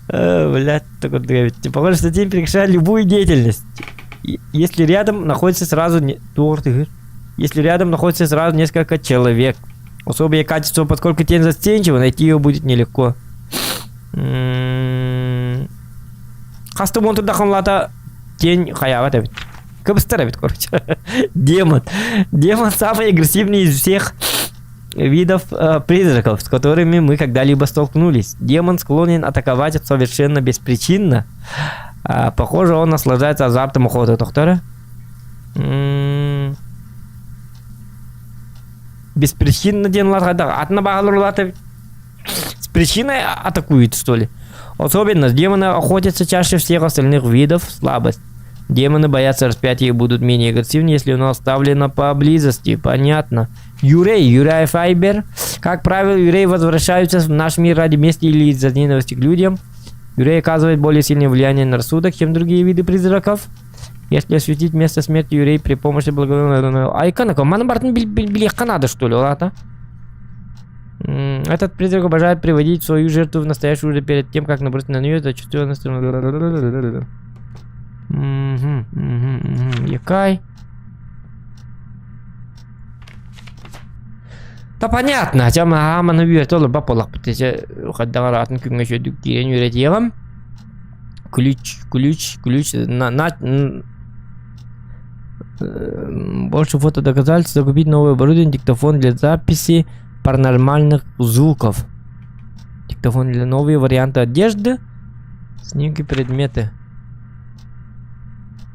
Блядь, такой Похоже, что тень прекращает любую деятельность. Если рядом находится сразу... Если рядом находится сразу несколько человек. Особые качества, поскольку тень застенчива, найти ее будет нелегко. Хаста буолан тень хайаабат эбит. Кыбыстар эбит, короче. Демон. Демон самый агрессивный из всех видов призраков, с которыми мы когда-либо столкнулись. Демон склонен атаковать совершенно беспричинно. А, похоже, он наслаждается азартом охоты. Доктора? Беспричинно диэн атын С причиной атакует, что ли? Особенность. Демоны охотятся чаще всех остальных видов. Слабость. Демоны боятся распятия и будут менее агрессивны, если оно оставлено поблизости. Понятно. Юрей, Юрай Файбер. Как правило, Юрей возвращаются в наш мир ради мести или из-за ненависти к людям. Юрей оказывает более сильное влияние на рассудок, чем другие виды призраков. Если осветить место смерти Юрей при помощи благословения... Айканака, маны барытын билиэххэ наада, что ли, ладно? Этот призрак обожает приводить свою жертву в настоящую уже перед тем, как набросить на нее, зачастую она... Угу, Якай. Да понятно, хотя маны үөрэтэ олорбат буоллахпыт. Хайдах атын күҥҥэ үчүгэйдик киирэн үөрэтиэҕим. Ключ, ключ, ключ. На, на, больше фото доказательств, закупить новое оборудование, диктофон для записи паранормальных звуков. Диктофон для новые варианты одежды, снимки предметы.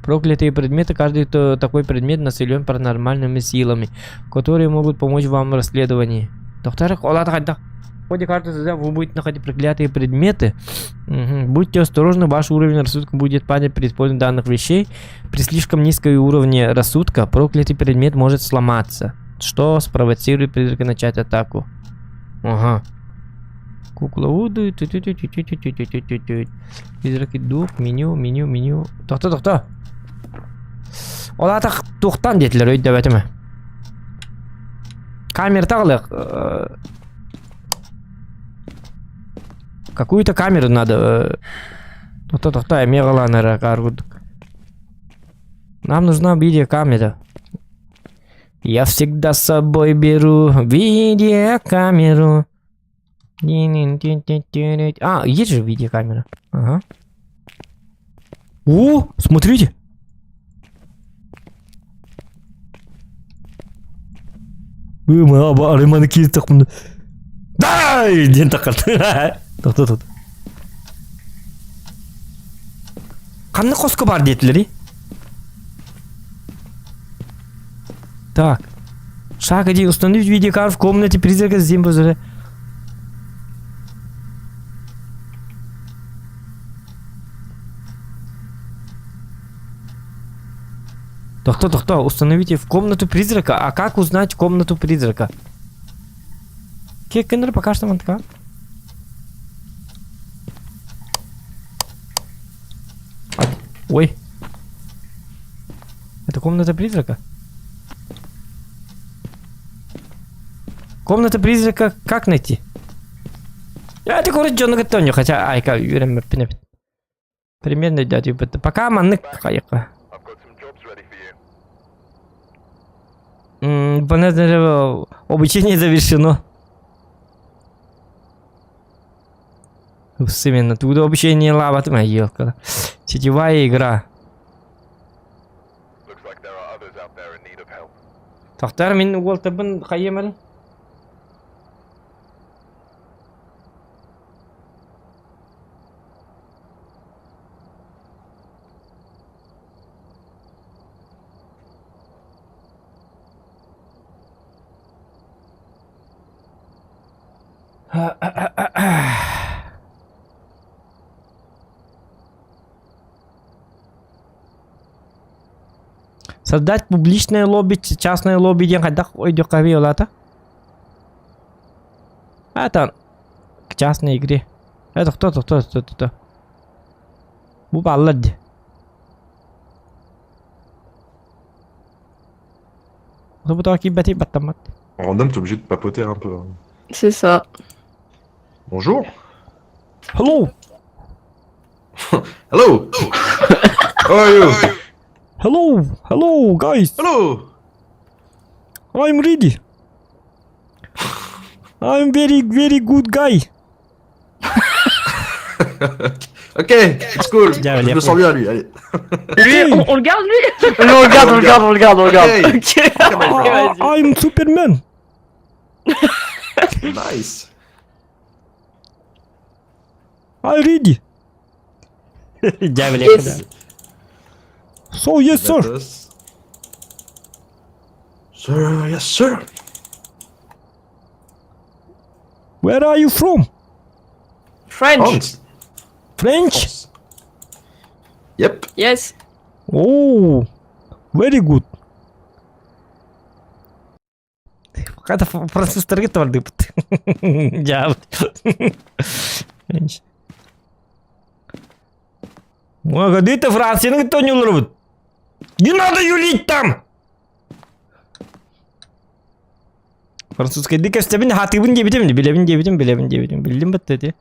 Проклятые предметы. Каждый такой предмет населен паранормальными силами, которые могут помочь вам в расследовании. Доктор, в ходе карты вы будете находить проклятые предметы. Угу. Будьте осторожны, ваш уровень рассудка будет падать при использовании данных вещей. При слишком низком уровне рассудка проклятый предмет может сломаться, что спровоцирует призрака начать атаку. Ага. Кукла Вуду. Призраки дух, меню, меню, меню. Тохто, тохто. Ол аата туохтан диэтилэр өйдөөбөтүм. Камера таҕылыах. Какую-то камеру надо. Тохто, тохто, эмиэ ҕалаанара каар курдук. Нам нужна видеокамера. Я всегда с собой беру видеокамеру. А, есть же видеокамера. Ага. О, смотрите. Арыманы киир Дай! Диэн таххар. Тохто, тохто. Ханна хоско бар диэтилери? Так. Шаг 1. Установить видеокар в комнате призрака затем Тохто, тохто, установите в комнату призрака. А как узнать комнату призрака? Кеккенер пока что мантка. Ой. Это комната призрака? Комната призрака как найти? Я это курит дьону кытта хотя айка үөрэммэппин эбит. Примерно өйдөөтүбүт. Пока маннык хайыка. Понятно, обучение завершено. Именно, туда обучение лава, елка. Сетевая игра. Тохтар мин уолтабын хайымар. Создать публичное лобби, частное лобби диэн хайдах өйдүөххэ олата? Это к частной игре. Это кто, кто, кто, кто, кто? Бу бааллар дии. Бу киирбэти баттаммат. En random, t'es obligé de papoter un peu. hein. C'est ça. Bonjour. Hello! Hello. How are you? Hello! Hello, guys! Hello. I'm ready. I'm very, very good guy. Ok, it's cool. Bien, Je me sens bien lui. Allez. Lui, on le garde lui Lui, on le garde, on le garde, on le garde, on le garde. Ok. Ok. vas-y. I'm Superman. Nice. I ready. Yes. So yes sir. Vatos. Sir, yes sir. Where are you from? French. France. French? France. Yep. Yes. Oh, very good. Хата французтарга бардыбыт. Дьаабыт. French. Ой, Францияны кытта оонньууллар Не надо юлить там! Французскайдыы кэпсэтэбин сатыыбын диэбитим, билэбин диэбитим, билэбин диэбитим. Биллим бытта ити.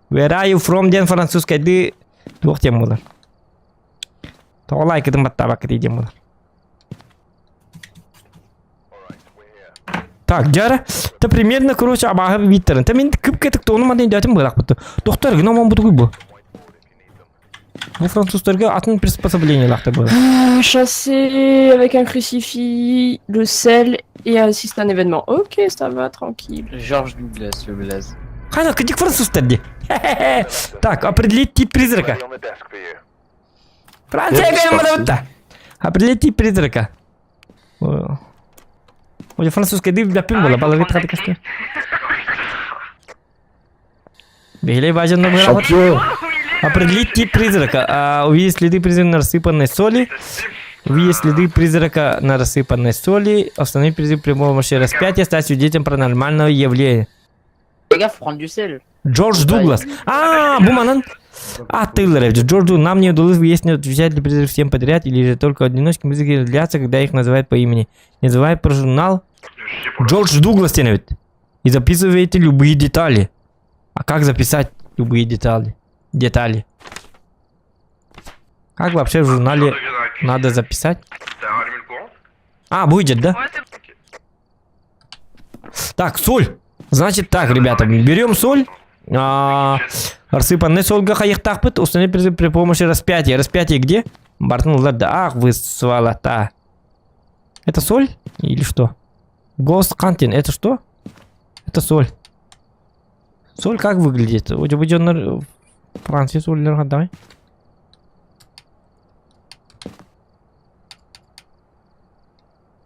Where are you from диэн французскайдыы туох диэн буолар. Тоҕо лайкытын баттаабаккытый диэн буолар. Так, дьара, та примерно, короче, абааһы бииттерин. Та мин кып-кэтик тону маны өйдөөтүм быылахпыт. Доктор, гына омон бутугуй бу. Бу французтарга атын приспособлениелаахтар буолар. Chasser avec un crucifix, le sel et assister à un événement. Ok, ça va, tranquille. Georges Douglas, le blaze. Хана, кдик французтар ди. Так, определить тип призрака. Ready on the desk for you. Франция Я гамма Определить тип призрака. Ой, французская дым для пимбола, балавит хаты Бегли бажан Champion. Определить тип призрака. А, увидеть следы призрака на рассыпанной соли. Увидеть следы призрака на рассыпанной соли. Установить призрак при помощи распятия. Стать свидетелем паранормального явления. Les gars, faut prendre du sel. Джордж Дуглас. А, бу манан. А, Тейлор, Джордж Дуглас. Нам не удалось выяснить, отвечать ли призрак всем подряд или же только одиночкам призраки длятся, когда их называют по имени. Не называй про журнал Джордж Дуглас тянет. И записывайте любые детали. А как записать любые детали? Детали. Как вообще в журнале надо записать? T'as rallumé le courant? А, будет, да? Так, соль. Значит так, ребята, берем соль. А, рассыпанный соль хайыктахпыт, установить при помощи распятия. Распятие где? Бартон да. Ах, вы сволота. Это соль? Или что? Ghost Hunting, это что? Это соль. Соль как выглядит? Франция соль, давай.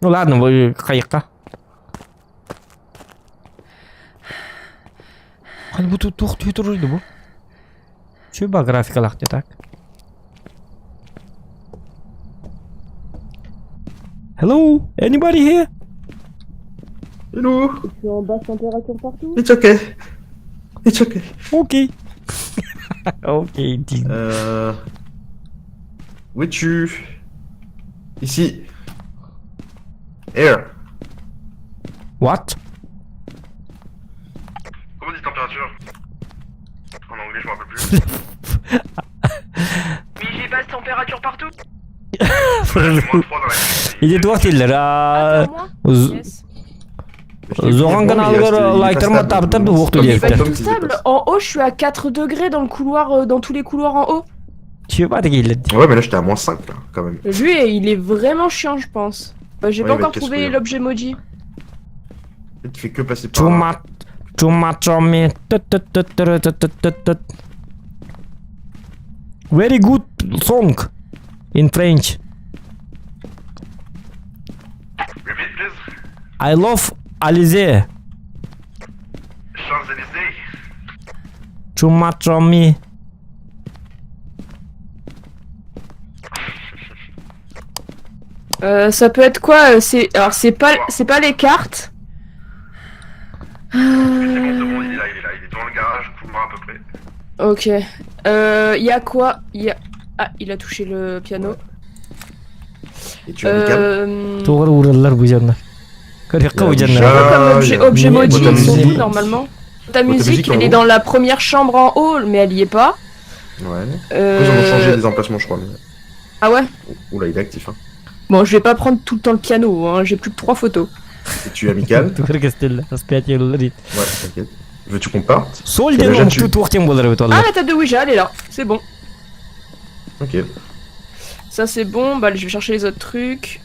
Ну ладно, вы хайыкка. Hani bu тух түйдүрүлдү бу. Чү ба графикалах так. Hello, anybody here? Hello. Tu es en basse température partout. It's okay. It's okay. Окей. Окей, ди. Où es-tu? Ici. Air. What? Comment on dit température? En anglais, je m'en rappelle plus. Mais j'ai basse température partout. Moins 3 dans la Иди туох дииллэр. Ah, moi Yes. Зоған каналгар лайктар табыттар ду уоқту Il est pas диэбиттэр. tout stable. En haut, je suis à 4 degrés dans le couloir, dans tous les couloirs en haut. Чү ба дегейлер. Ouais, mais là j'étais à moins 5 là, quand même. Lui, il est vraiment chiant, je pense. Bah, j'ai Ouais, pas il va encore être trouvé casse-couille. l'objet maudit. Peut-être qu'il fait que passer par là. Чума чума чоми. Тut-tut-tut-tut-tut-tut-tut. Very good song in French. Repeat, please. I love Alize. Champs-Élysées. Чума чоми. Ça peut être quoi? C'est alors c'est pas les cartes. C'est bon, c'est bon, il est là, il est là. Il est devant le garage, couloir à peu près. Ok. Il y a quoi? Il y a ah, il a touché le piano. Et tu as mis câble. Туғыр ураллар бу жаннар. Көрөккө бу жаннар. Ah, Comme objet, il y a- objet Mais maudit, boîte à ils sont musique. où normalement? Ta à musique, musique en elle est haut. dans la première chambre en haut, mais elle y est pas. Ouais. Après, ils en ont changé des emplacements, je crois. mais- Ah ouais? Oula, il est actif. Hein. Bon, je vais pas prendre tout le temps le piano, hein. J'ai plus que trois photos. Et tu as amical. Туғыр кестел распятие ларит. Ouais, t'inquiète. Veux-tu qu'on parte? Соль Et la ден jeune, tu- тут уохтен болар бит Ah, олар. la table de Ouija, elle est là. C'est bon. Ok. Ça, c'est bon. Bah, je vais chercher les autres trucs.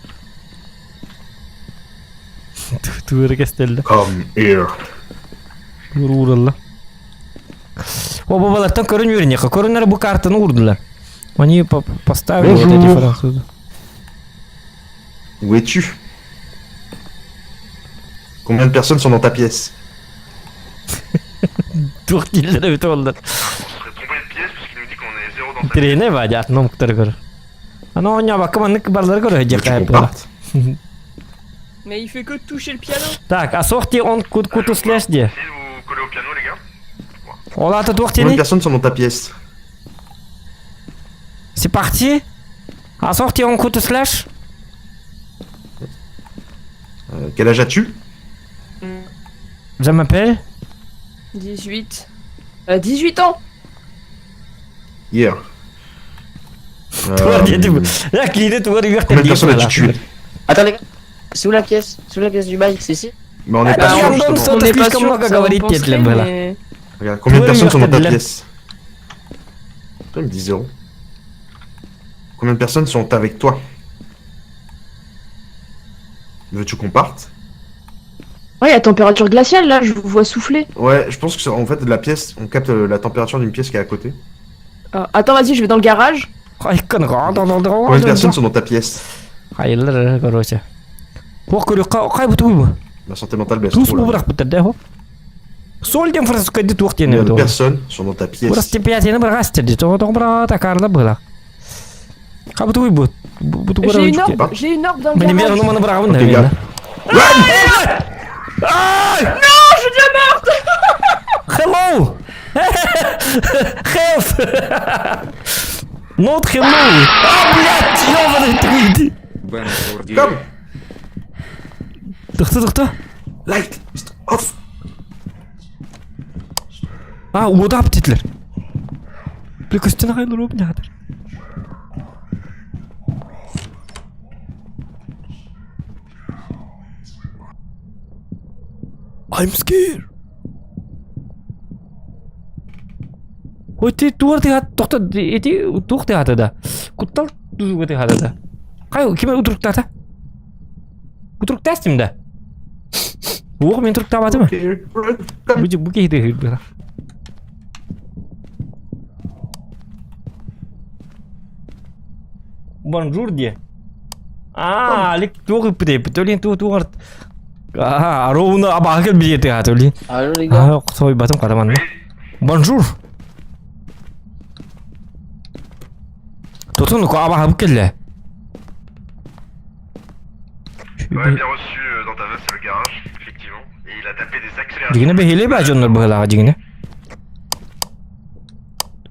Туғыр кестел. Come here. Туғыр уралла. О, бабалартан көрін үйренеқі. Көрінер bu картаны урдылар. Они поставили вот эти Bonjour. французы. Où es-tu? Combien de personnes sont dans ta pièce? Туох дииллэр эбит оллар. On serait trompé de pièce puisqu'il nous dit qu'on est zéro dans sa pièce. Тренер ба дят ном ктар көр. Ано оня бакка маннык барлар көр Veux-tu жакка qu'on була. parte? Mais il fait que toucher le piano. Так, а сохти он кут куту слэш де. Essayez de vous coller au piano, les gars. Олата туох Combien de тени. personnes sont dans ta pièce? C'est parti. А сохти он куту слэш. Quel âge as-tu? Je m'appelle. 18. 18 ans. Hier. Туар дедим. Я кийде туар Combien de personnes as-tu tué? Attends, les gars. C'est où la pièce? C'est où la pièce du bail? C'est ici? Mais on n'est Ah, pas bah, sûr, on justement. donne On n'est pas слишком sûr, много ça, on говорит penserait, для было. mais- Regarde, combien de Toi, personnes sont dans ta Murtadla. pièce? Toi, il me dit zéro. Combien de personnes sont avec toi? Veux-tu qu'on parte? Ouais, il y a température glaciale là, je vous vois souffler. Ouais, je pense que c'est- en fait la pièce, on capte la température d'une pièce qui est à côté. Attends, vas-y, je vais dans le garage. Combien de personnes sont dans ta pièce? Хайылар, короче. Туох көрүөххэ хайбыт бу. Ma santé mentale baisse Туус trop là. бу бырахпыттар да хо. Соль диэн французскайды туох диэн Combien de эбит ол. personnes sont dans ta pièce? Бырас темпиятины бырагас терди. Тоҕо тоҕо быра такарда была. Хабыт бу. Бу бу J'ai une orbe, j'ai une orbe dans le Мен мен garage. ону маны бырагабын Ok, gars. Non, je suis déjà morte. Hello. Help. Not hello. А, блядь, ёбаный твиди. Come! Тохто, тохто. Light! Off! А, уодап диэтилэр. Бля, көстөн аҕай олоруом ньаатар. I'm scared. Ой, ти туар тыһат тохто эти туох тыһата да. Куттал тузуга тыһата да. Кай ким утуруктаата? Утуруктаастым да. Уох мен туруктаабатым. Okay, run, come. Бу бу киһи тыһыр Бонжур диэ. Аа, алик туох ыппыт эбит. Олин туох туох Аа, ровно абаҕа кэлбит тыһаата олин. Алло, les gars. Аа, сойбатым караманна. Бонжур. Тотун абаҕа бу кэллэ. Ouais, bien reçu dans ta veste, c'est le garage, effectivement. Et il a tapé des accélérations. Дигине бэһилэ баа дьоннор быһылааҕа дигине.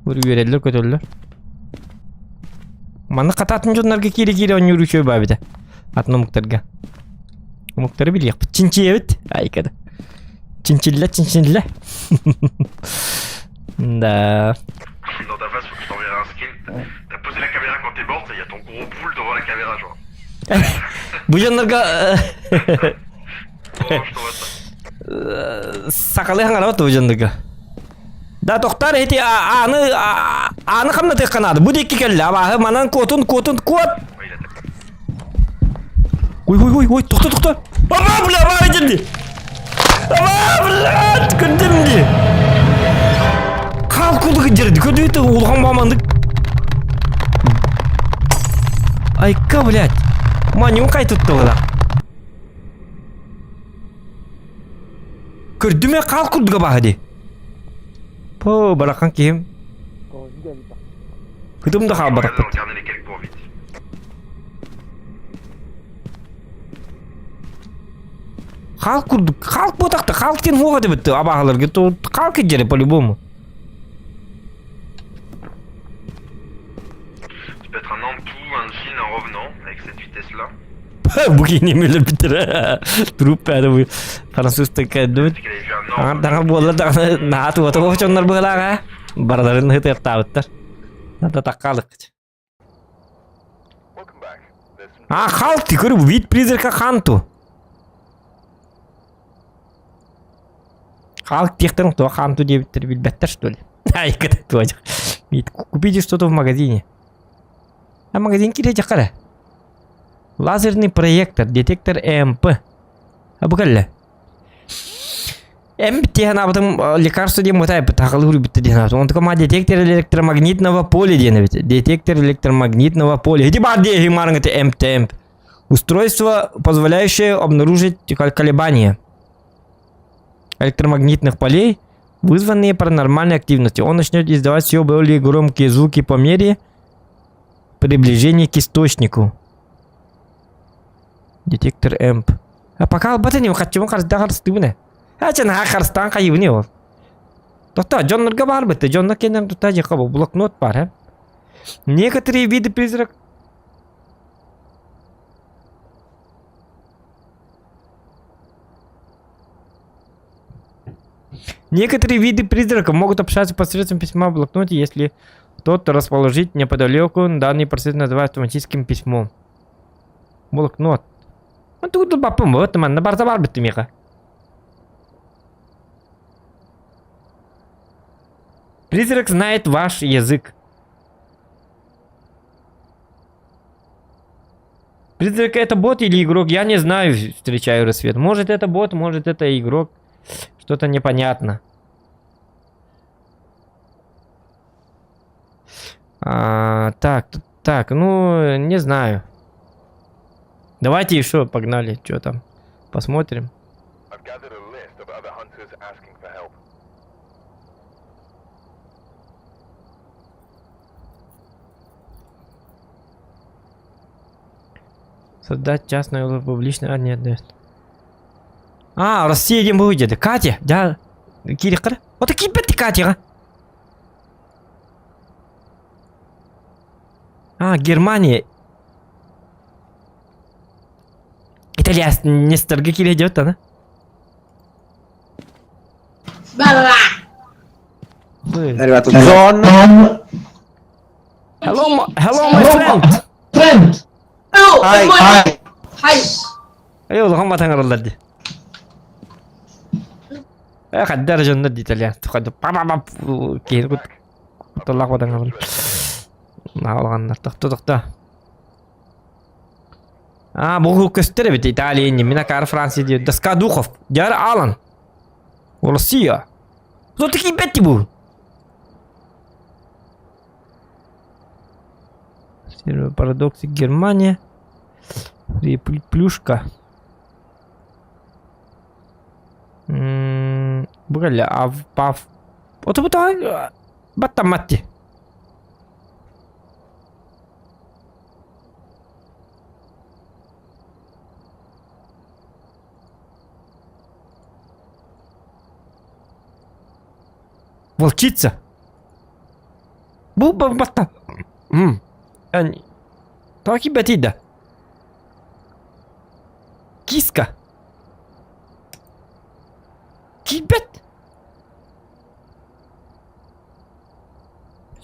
Ур үөрэллэр көтөллөр. Манна хатаатын дьоннорго киире-киире оонньуур үчүгэй баа эбитэ. Атын омуктарга. Омуктары билиэхпит. Чинчийэбит. Айкада. Чинчиллэ, чинчиллэ. Да. Dans ta face, faut que je t'enverrai un screen. T'as posé la caméra quand t'es morte et il y a ton gros boule devant la caméra, genre. Бу дьоннорго Bon, je t'envoie ça. сахалыы хаҥарабат бу дьоннорго. Да, тохтар эти аны аны хамнатыахха наада. Бу диэки кэллэ. Абааһы манан куотун, куотун, куот! Ouais, il a tapé. Ой, ой, ой, ой, тохто, тохто. Аба, бля, аба, дии. Аба, блядь, көрдүм дии. Хаал курдук дьэрди, көрдүбүт улахан бамандык. Айка, блядь. Манюн кай туттула. Көрдүмэ хаал курдуга баһа дии. По, барахан киһим. Кытым да хаал Regarde dans барахпыт. le carnet lesquels courent vite. Хаал курдук, хаал буотахта, хаал диэн хуоҕа дебит абааһыларга, то хаал кэддьэрэ по-любому. Tu peux être un Antou, un djinn, un revenant, avec cette vitesse-là. Бу киһини өлөрбүттэрэ. Труп бары бу француз кэддүбүт. C'est qu'elle avait vu un orbe. Даҥа буолла даҕаны наһаа туота дьоннор быһылааҕа. Барыларын ыһытыахтаабыттар. Надо таккалык. Welcome back. There's some А, халти, көрү, вид призрака ханту. Халк диэхтэрин туох ханту диэбиттэр билбэттэр что ли? Ай, туожах. Купите что-то в магазине. А магазин кире кара. Лазерный проектор, детектор ЭМП. А бу кэллэ. ЭМП диэн абытым лекарство диэн мутай тахалы үрбүттэ диэн абытым. Онтука ма детектор электромагнитного поля диэн эбит. Детектор электромагнитного поля. Иди бар диэ марыңыты ЭМП ЭМП. Устройство, позволяющее обнаружить колебания электромагнитных полей, вызванные паранормальной активностью. Он начнет издавать все более громкие звуки по мере приближения к источнику. Детектор ЭМП. А пока албатын хочу харыстыбыны. А чен ха харыстан хайыбыны ол. Тоқта, дьоннорго бар бытты. Дьоннор кенен тута жека блокнот бар, а? Некоторые виды призрак Некоторые виды призраков могут общаться посредством письма в блокноте, если тот расположить неподалеку. Данный процесс называют автоматическим письмом. Блокнот. Ну тут бапым, вот man, барда бар битти меха. Призрак знает ваш язык. Призрак это бот или игрок? Я не знаю, встречаю рассвет. Может это бот, может это игрок. Что-то непонятно. А, так, так, ну, не знаю. Давайте еще погнали, что там. Посмотрим. Создать частное или публичное... А, нет, нет. А, Россия диэн будет. Катя, да. Кириққар. Ото кииппэт Катяҕа. А, Германия. Италия Несторга киирэ идет она. È arrivato Zon. Hello, my, hello, my friend. Hi. Hi. Эй, улахан батаҥараллар дии. Э, хаддар дьоннор дии итальян. Хадда па па па киһи кутталлаах батаҥараллар. Наалаҕаннар тохто тохто. А, бу көстөр эбит Италия инни. Мин акаар Франция диир. Доска духов. Дьар Алан. Россия. Кто такие бетти бу? Парадоксы Германия. Плюшка. Бу ав пав. Ото бу баттаматти. Волчица. Бу батта. Токи бэтида. Киска. Кибет.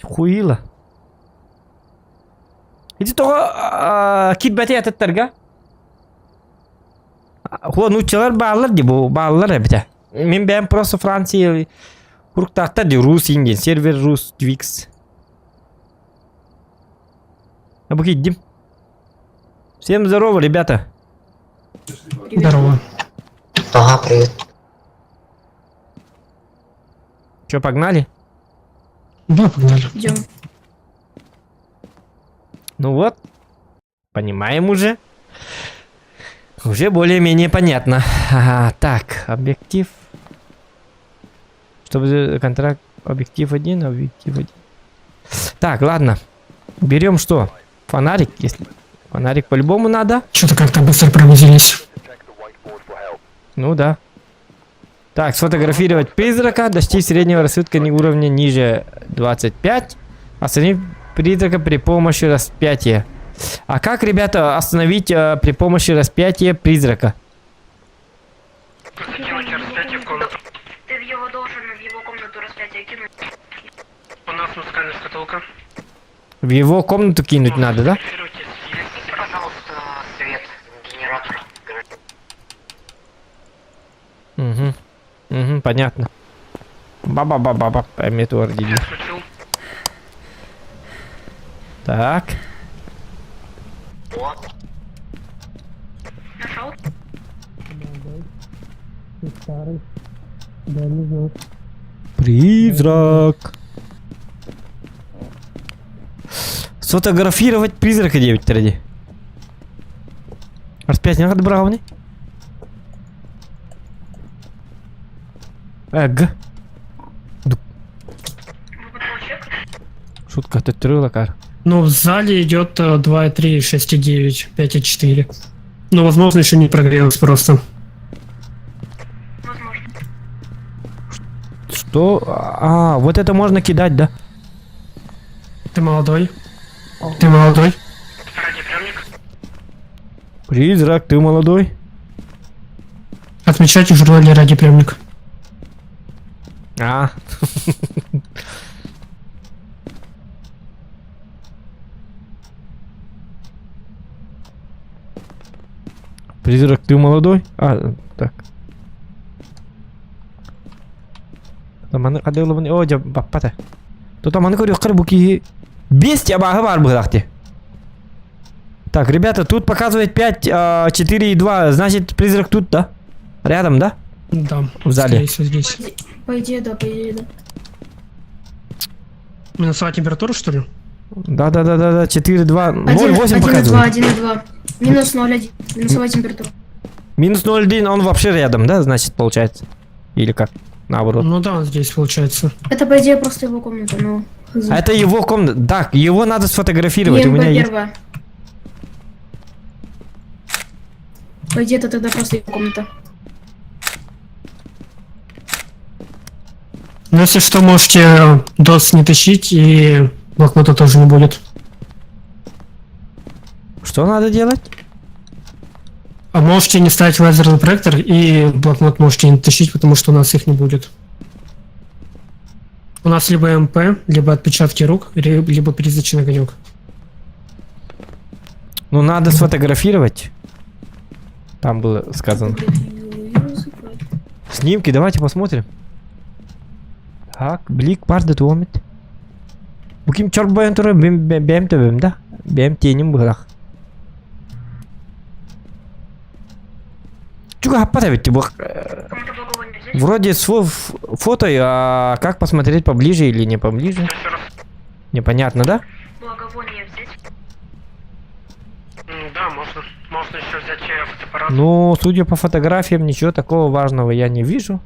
Хуила. Иди тоҕо кирбэти атыттарга. Хуа нууччалар бааллар ди бу бааллар эбитэ. Мин бэйэм просто Франция Куруктаахтар ди Рус ингин сервер Рус Твикс. А бу киирдим. Всем здорово, ребята. Здорово. Ага, привет. Че, погнали? Да, погнали. Идем. Ну вот, понимаем уже. Уже более-менее понятно. Ага, так, объектив. Чтобы контракт объектив один, объектив один. Так, ладно. Берем что? Фонарик, если... Фонарик по-любому надо. Что-то как-то быстро прогрузились. Ну да. Так, сфотографировать призрака, достичь среднего рассудка уровня ниже 25. Остановить призрака при помощи распятия. А как, ребята, остановить при помощи распятия призрака? Закинуть распятие в комнату. Ты его должен в его комнату распятие кинуть. У нас музыкальная шкатулка. В его комнату кинуть надо, да? Пожалуйста, свет генератор. Угу. Угу, понятно. Ба-ба-ба-ба-ба, ордили. Так. Нашел? Призрак. Сфотографировать призрака 9 ради. Распятие надо брауни. Эг. Шутка, ты трыла, кар. Ну, в зале идет 2,3, 6,9, 5,4. Но, возможно, еще не прогрелось просто. Возможно. Что? А, вот это можно кидать, да? Ты молодой. Ты молодой. Призрак, ты молодой? Отмечайте в журнале радиоприемник. А. Призрак, ты молодой? А, так. Маны кадылыбын, о, жа баппата. Тута маны көрүөххэр бу киһи бес абааһы баар быһылаах дии. Так, ребята, тут показывает 5, 4 и 2. Значит, призрак тут, да? Рядом, да? Да. В зале. Скорее всего, здесь. По идее, да, по идее, да. Минусовая температура, что ли? Да-да-да-да-да, 4, 2, 0, 8 1,2, показывает. 1,2. Минус 0,1. Минусовая температура. Минус 0,1, он вообще рядом, да, значит, получается? Или как? Наоборот. Ну да, он здесь получается. Это, по идее, просто его комната, но... хз. А это его комната. Так, его надо сфотографировать. У ЕМП меня есть. первая. По идее, это тогда просто его комната. Ну, если что, можете DOTS не тащить, и блокнота тоже не будет. Что надо делать? А можете не ставить лазерный проектор, и блокнот можете не тащить, потому что у нас их не будет. У нас либо ЭМП, либо отпечатки рук, либо призрачный огонек. Ну, надо сфотографировать. Там было сказано. Снимки, давайте посмотрим. Так, блик баар туомит. Бу ким чорбойон турар бэйэм төбөм да? Бэйэм теним быһыылаах. Чугаһаппат эбит бу. Кому-то благовоние взять? Вроде с фото, а как посмотреть поближе или не поближе? Непонятно, да? Благовоние взять? Да, можно. Можно еще взять фотоаппарат. Ну, судя по фотографиям, ничего такого важного я не вижу.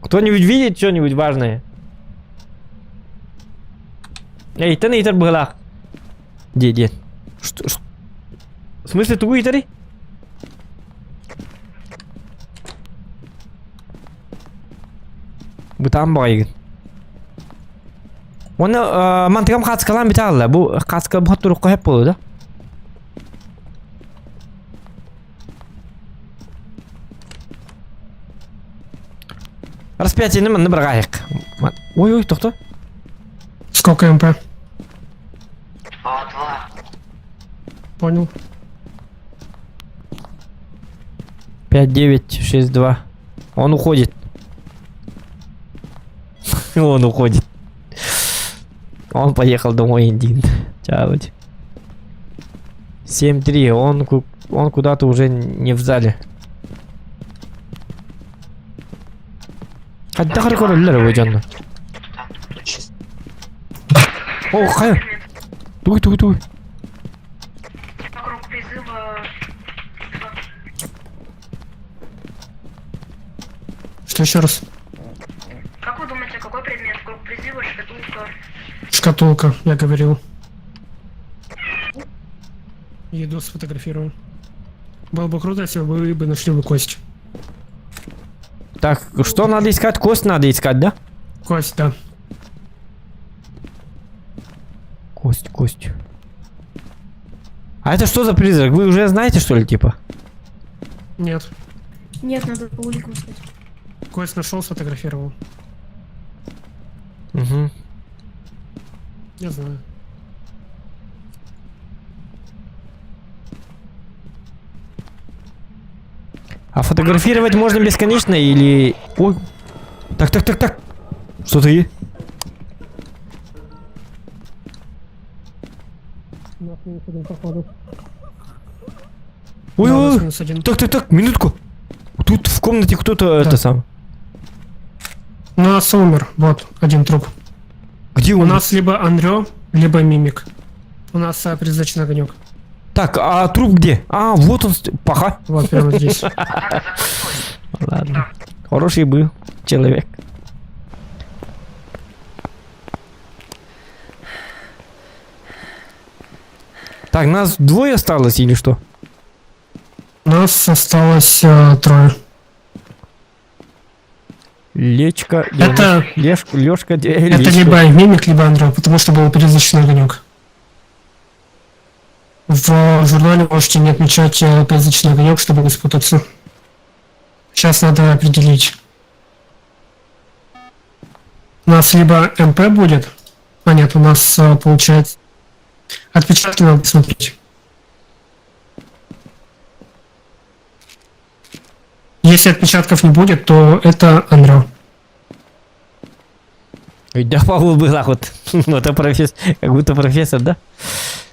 Кто-нибудь видит что-нибудь важное? Эй, ты на была. Где, где? Что, что? В смысле, тугу итари? Бытаан баҕайыгын. Уонна мантыкам хаацкалаан битаалла. Бу хаацка бу турукка хөп буолуо да? Распятиены манна быраҕаайык. Ой, ой, тохто. Сколько ЭМП? А, два. Понял. 5, 9, 6, 2. Он уходит. Он уходит. Он поехал домой, Индин. Чао. 7-3. Он куда-то уже не в зале. Хайдах көрөллөр бу дьонно. О, хайа. Туй, туй, туй. Круг призыва... Что еще раз? Как вы думаете, какой предмет? Круг призыва, шкатулка? Шкатулка, я говорил. Еду сфотографирую. Было бы круто, если бы вы бы нашли бы кость. Так, что надо искать? Кость надо искать, да? Кость, да. Кость, кость. А это что за призрак? Вы уже знаете, что ли, типа? Нет. Нет, надо по уликам искать. Кость нашел, сфотографировал. Угу. Я знаю. А фотографировать можно бесконечно или... Ой. Так, так, так, так. Что-то есть. У нас минус один, походу. Ой, Да, у нас ой, ой. минус один. Так, так, так, минутку. Тут в комнате кто-то это сам. У нас умер, вот, один труп. Где У он? нас либо Андрё, либо Мимик. У нас призрачный огонек. Так, а труп где? А, вот он, паха. Вот, прямо здесь. Ладно. Хороший был человек. Так, нас двое осталось или что? У нас осталось трое. Лечка, Это- Лешка, Лешка, Это Лечка. либо Мимик, либо Андрё, потому что был призрачный огонек. В журнале можете не отмечать призрачный огонек, чтобы не спутаться. Сейчас надо определить. У нас либо МП будет, а нет, у нас получается... Отпечатки надо посмотреть. Если отпечатков не будет, то это Андрё. Да, Павел был вот. Ну, это профессор, как будто профессор, да?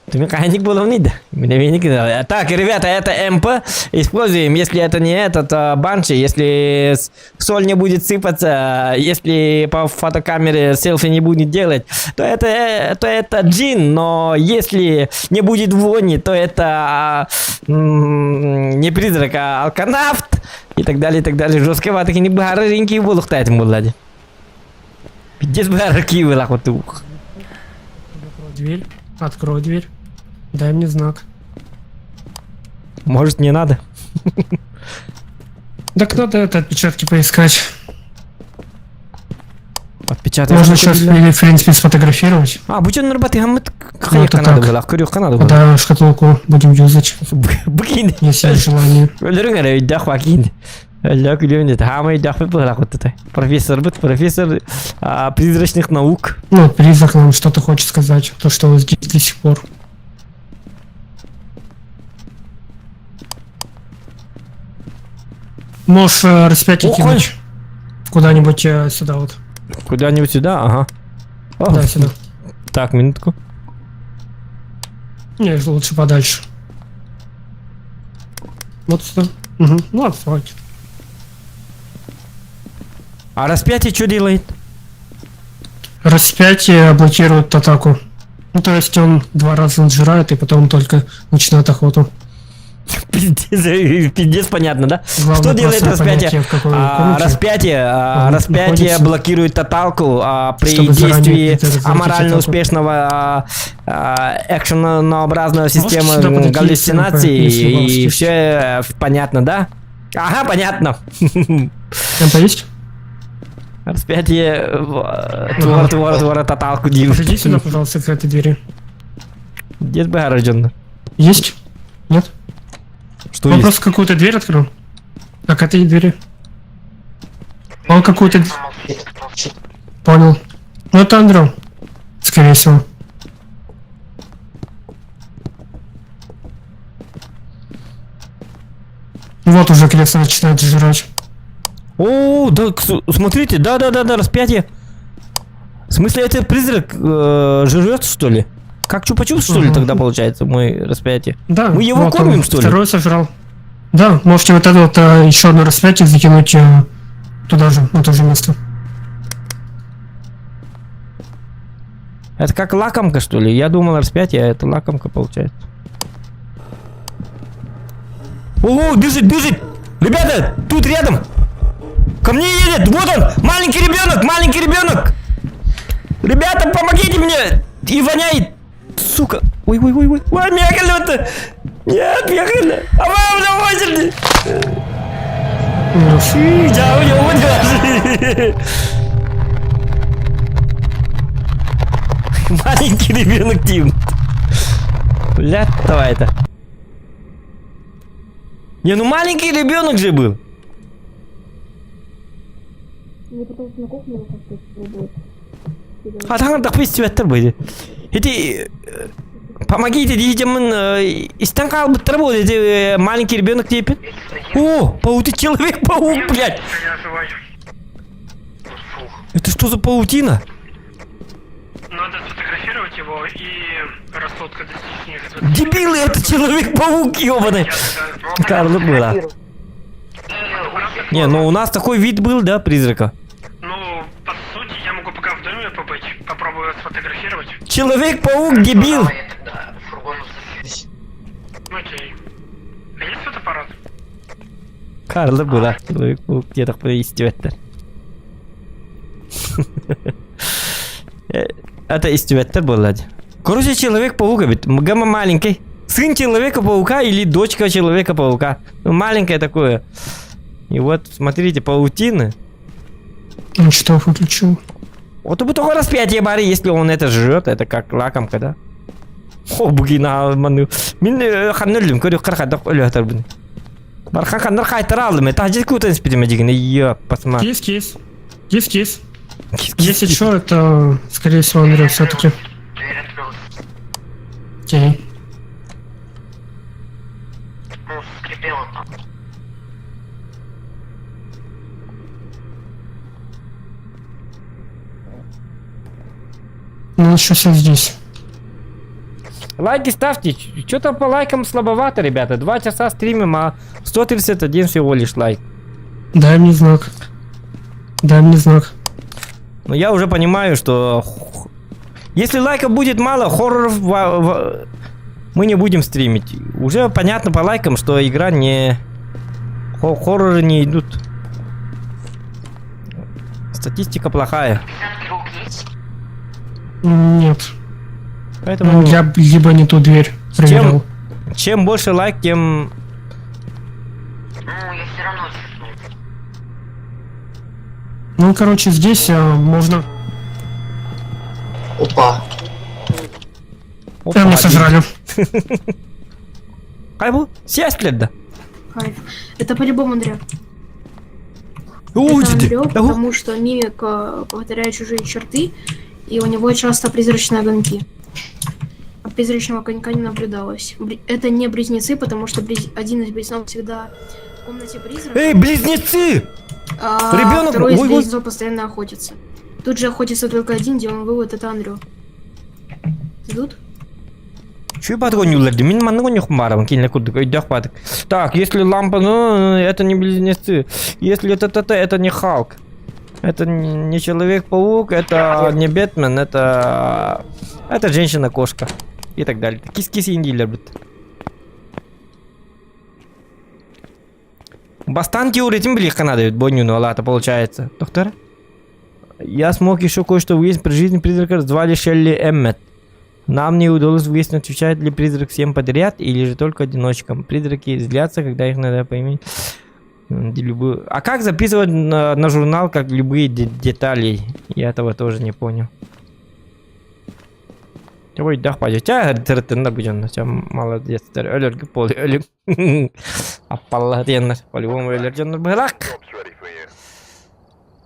Ты механик был да? Так, ребята, это МП. Используем, если это не этот банши, если соль не будет сыпаться, если по фотокамере селфи не будет делать, то это джин, но если не будет вони, то это не призрак, а алканавт и так далее, и так далее. Жестковато не барыренький буолуохтаах буолла дии. Пиздец баарки была вот. Дверь. Открой дверь. Дай мне знак. Может, не надо? Так надо это отпечатки поискать. Отпечаток. Можно сейчас, в принципе, сфотографировать. А, бу дьон нурбаты хаммыт Ну, это надо так. было, көрүөххэ надо было. Куда шкатулку будем юзать, Букин. если есть желание. Өлөрүҥ эрэ өйдөөх бакин. Өллөө күлүм дет. Хаама өйдөөх бит буолар. Профессор бит, профессор призрачных наук. Ну, призрак нам что-то хочет сказать. То, что он здесь до сих пор. Можешь распятие О, кинуть. Куда-нибудь сюда вот. Куда-нибудь сюда, ага. О, Да, сюда. Так, минутку. Не, лучше подальше. Вот сюда. Угу. Ну ладно, хватит. А распятие что делает? Распятие блокирует атаку. Ну, то есть он два раза отжирает и потом только начинает охоту. Пиздец, пиздец, понятно, да? Главное Что делает просто распятие? понять, в какой комнате он Распятие находится. блокирует тоталку при Чтобы заранее действии предотвратить аморально атаку. успешного экшенообразного системы сюда подойти, галлюцинаций, если у вас и есть. все понятно, да? Ага, понятно. МП есть? Распятие твор, твор, твор, тоталку див. Подойди сюда, пожалуйста, к этой двери. Дед бы рожден. Есть? Нет? Что Он есть? просто какую-то дверь открыл. А к этой двери. Он какую-то... Понял. Ну это Андрю. Скорее всего. Вот уже кресло начинает жрать. О, да, смотрите, да-да-да-да, распятие. В смысле, это призрак жрет, что ли? Как чупа-чупс, что ли, Мгм. тогда получается, мой распятие? Да. Мы его вот он кормим, что ли? Второй сожрал. Да, можете вот это вот еще одно распятие закинуть туда же, на то же место. Это как лакомка, что ли? Я думал, распятие, а это лакомка получается. О, бежит, бежит! Ребята, тут рядом! Ко мне едет! Вот он! Маленький ребенок! Маленький ребенок! Ребята, помогите мне! И воняет! Сука! Ой, ой, ой, ой! Ой, мегалёты! Нет, мегалё! А вам на очереди! Ужас. Да, у него даже. Маленький ребенок Тим. Бля, давай это. Не, ну маленький ребенок же был. Мне потом на кухню как-то будет. А там так пусть цветтер будет. Эти помогите детям истан хаалбыттар буолла эти маленький ребенок теперь. О, пауты человек-паук, блядь. Я живой. Это что за паутина? Надо сфотографировать его и рассудка достичь ниже Дебилы, это человек-паук, ёбаный. Карло было. Не, ну у нас такой вид был, да, призрака. Ну, по сути, я могу пока в доме побыть, попробую сфотографировать. Человек-паук, дебил. Окей. А есть фотоаппарат? Карло было. Человек-паук где-то истибэттэр. Это истибэттэр буолла. Короче, Человек-паук ведь гамма маленький. Сын Человека-паука или дочка Человека-паука. Ну, маленькое такое. И вот, смотрите, паутины. Он что выключил? Вот бы только распятие бары, если он это жрет, это как лакомка, да? О, бугина ману. Мин ханна өллүм, көрү кархадак өлөтөр буну. Бархан ханнар кайтара алдым. Это ажы кутан спидеме дигене. Ёп, посмотри. Есть, есть. Есть, есть. Если что, это, скорее всего, Андрей все-таки. Дверь открылась. Окей. Ну, скрипело там. Ну, еще все здесь. Лайки ставьте. Что-то по лайкам слабовато, ребята. 2 часа стримим, а 131 всего лишь лайк. Дай мне знак. Дай мне знак. Но я уже понимаю, что если лайков будет мало, хорроров мы не будем стримить. Уже понятно по лайкам, что игра не... Хорроры не идут. Статистика плохая. Нет. Поэтому Я либо не ту дверь проверял. Чем больше лайк, тем... Ну, я все равно чувствую. Ну, короче, здесь можно... Опа. Опа, Меня один. сожрали. Хайа бу, сесть да. Кайф. Это по-любому Андрей. Ой, Это иди. Андрё, Да, потому что мимик повторяет чужие черты, и у него часто призрачные огоньки. А призрачного огонька не наблюдалось. Это не близнецы, потому что один из близнецов всегда в комнате призрака. Эй, близнецы! А Ребенок- второй из ой, ой. близнецов постоянно охотится. Тут же охотится только один, делаем вывод, это Андрю. Ты тут? Чё бат оонньууллар? Мин маннык оонньуохпун баҕарабын кинилэр курдук өйдөөх баатык. Так, если лампа, ну, это не близнецы. Если это ТТ, это не Халк. Это не Человек-паук, это не Бэтмен, это... Это женщина-кошка. И так далее. Кис-кис индилер бит. Бастан теориятын билиэххэ наада бу оонньууну ол аата получается. Доктор? Я смог еще кое-что выяснить при жизни призрака звали Шелли Эммет. Нам не удалось выяснить, отвечает ли призрак всем подряд или же только одиночкам. Призраки злятся, когда их надо по имени. Любую... А как записывать на журнал, как любые детали? Я этого тоже не понял. Ой, да, пойдет. Молодец. Өлөргө пол өлүк. Аппалла диэннэр. По-любому өлөр дьоннор быһыылаах.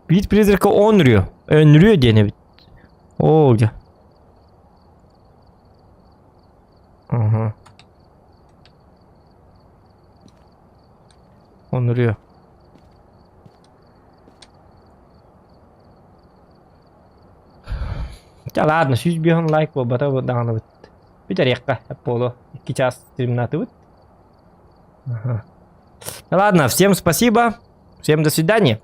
Вид призрака Онрю. Өнрю диэн эбит. О, где? Ага. Онрю. Да ладно, 105 лайк буолбата даҕаны бит. Бүтэриэххэ буолуо. 2 чаас стримнаатыбыт. Ага. Ладно, всем спасибо. Всем до свидания.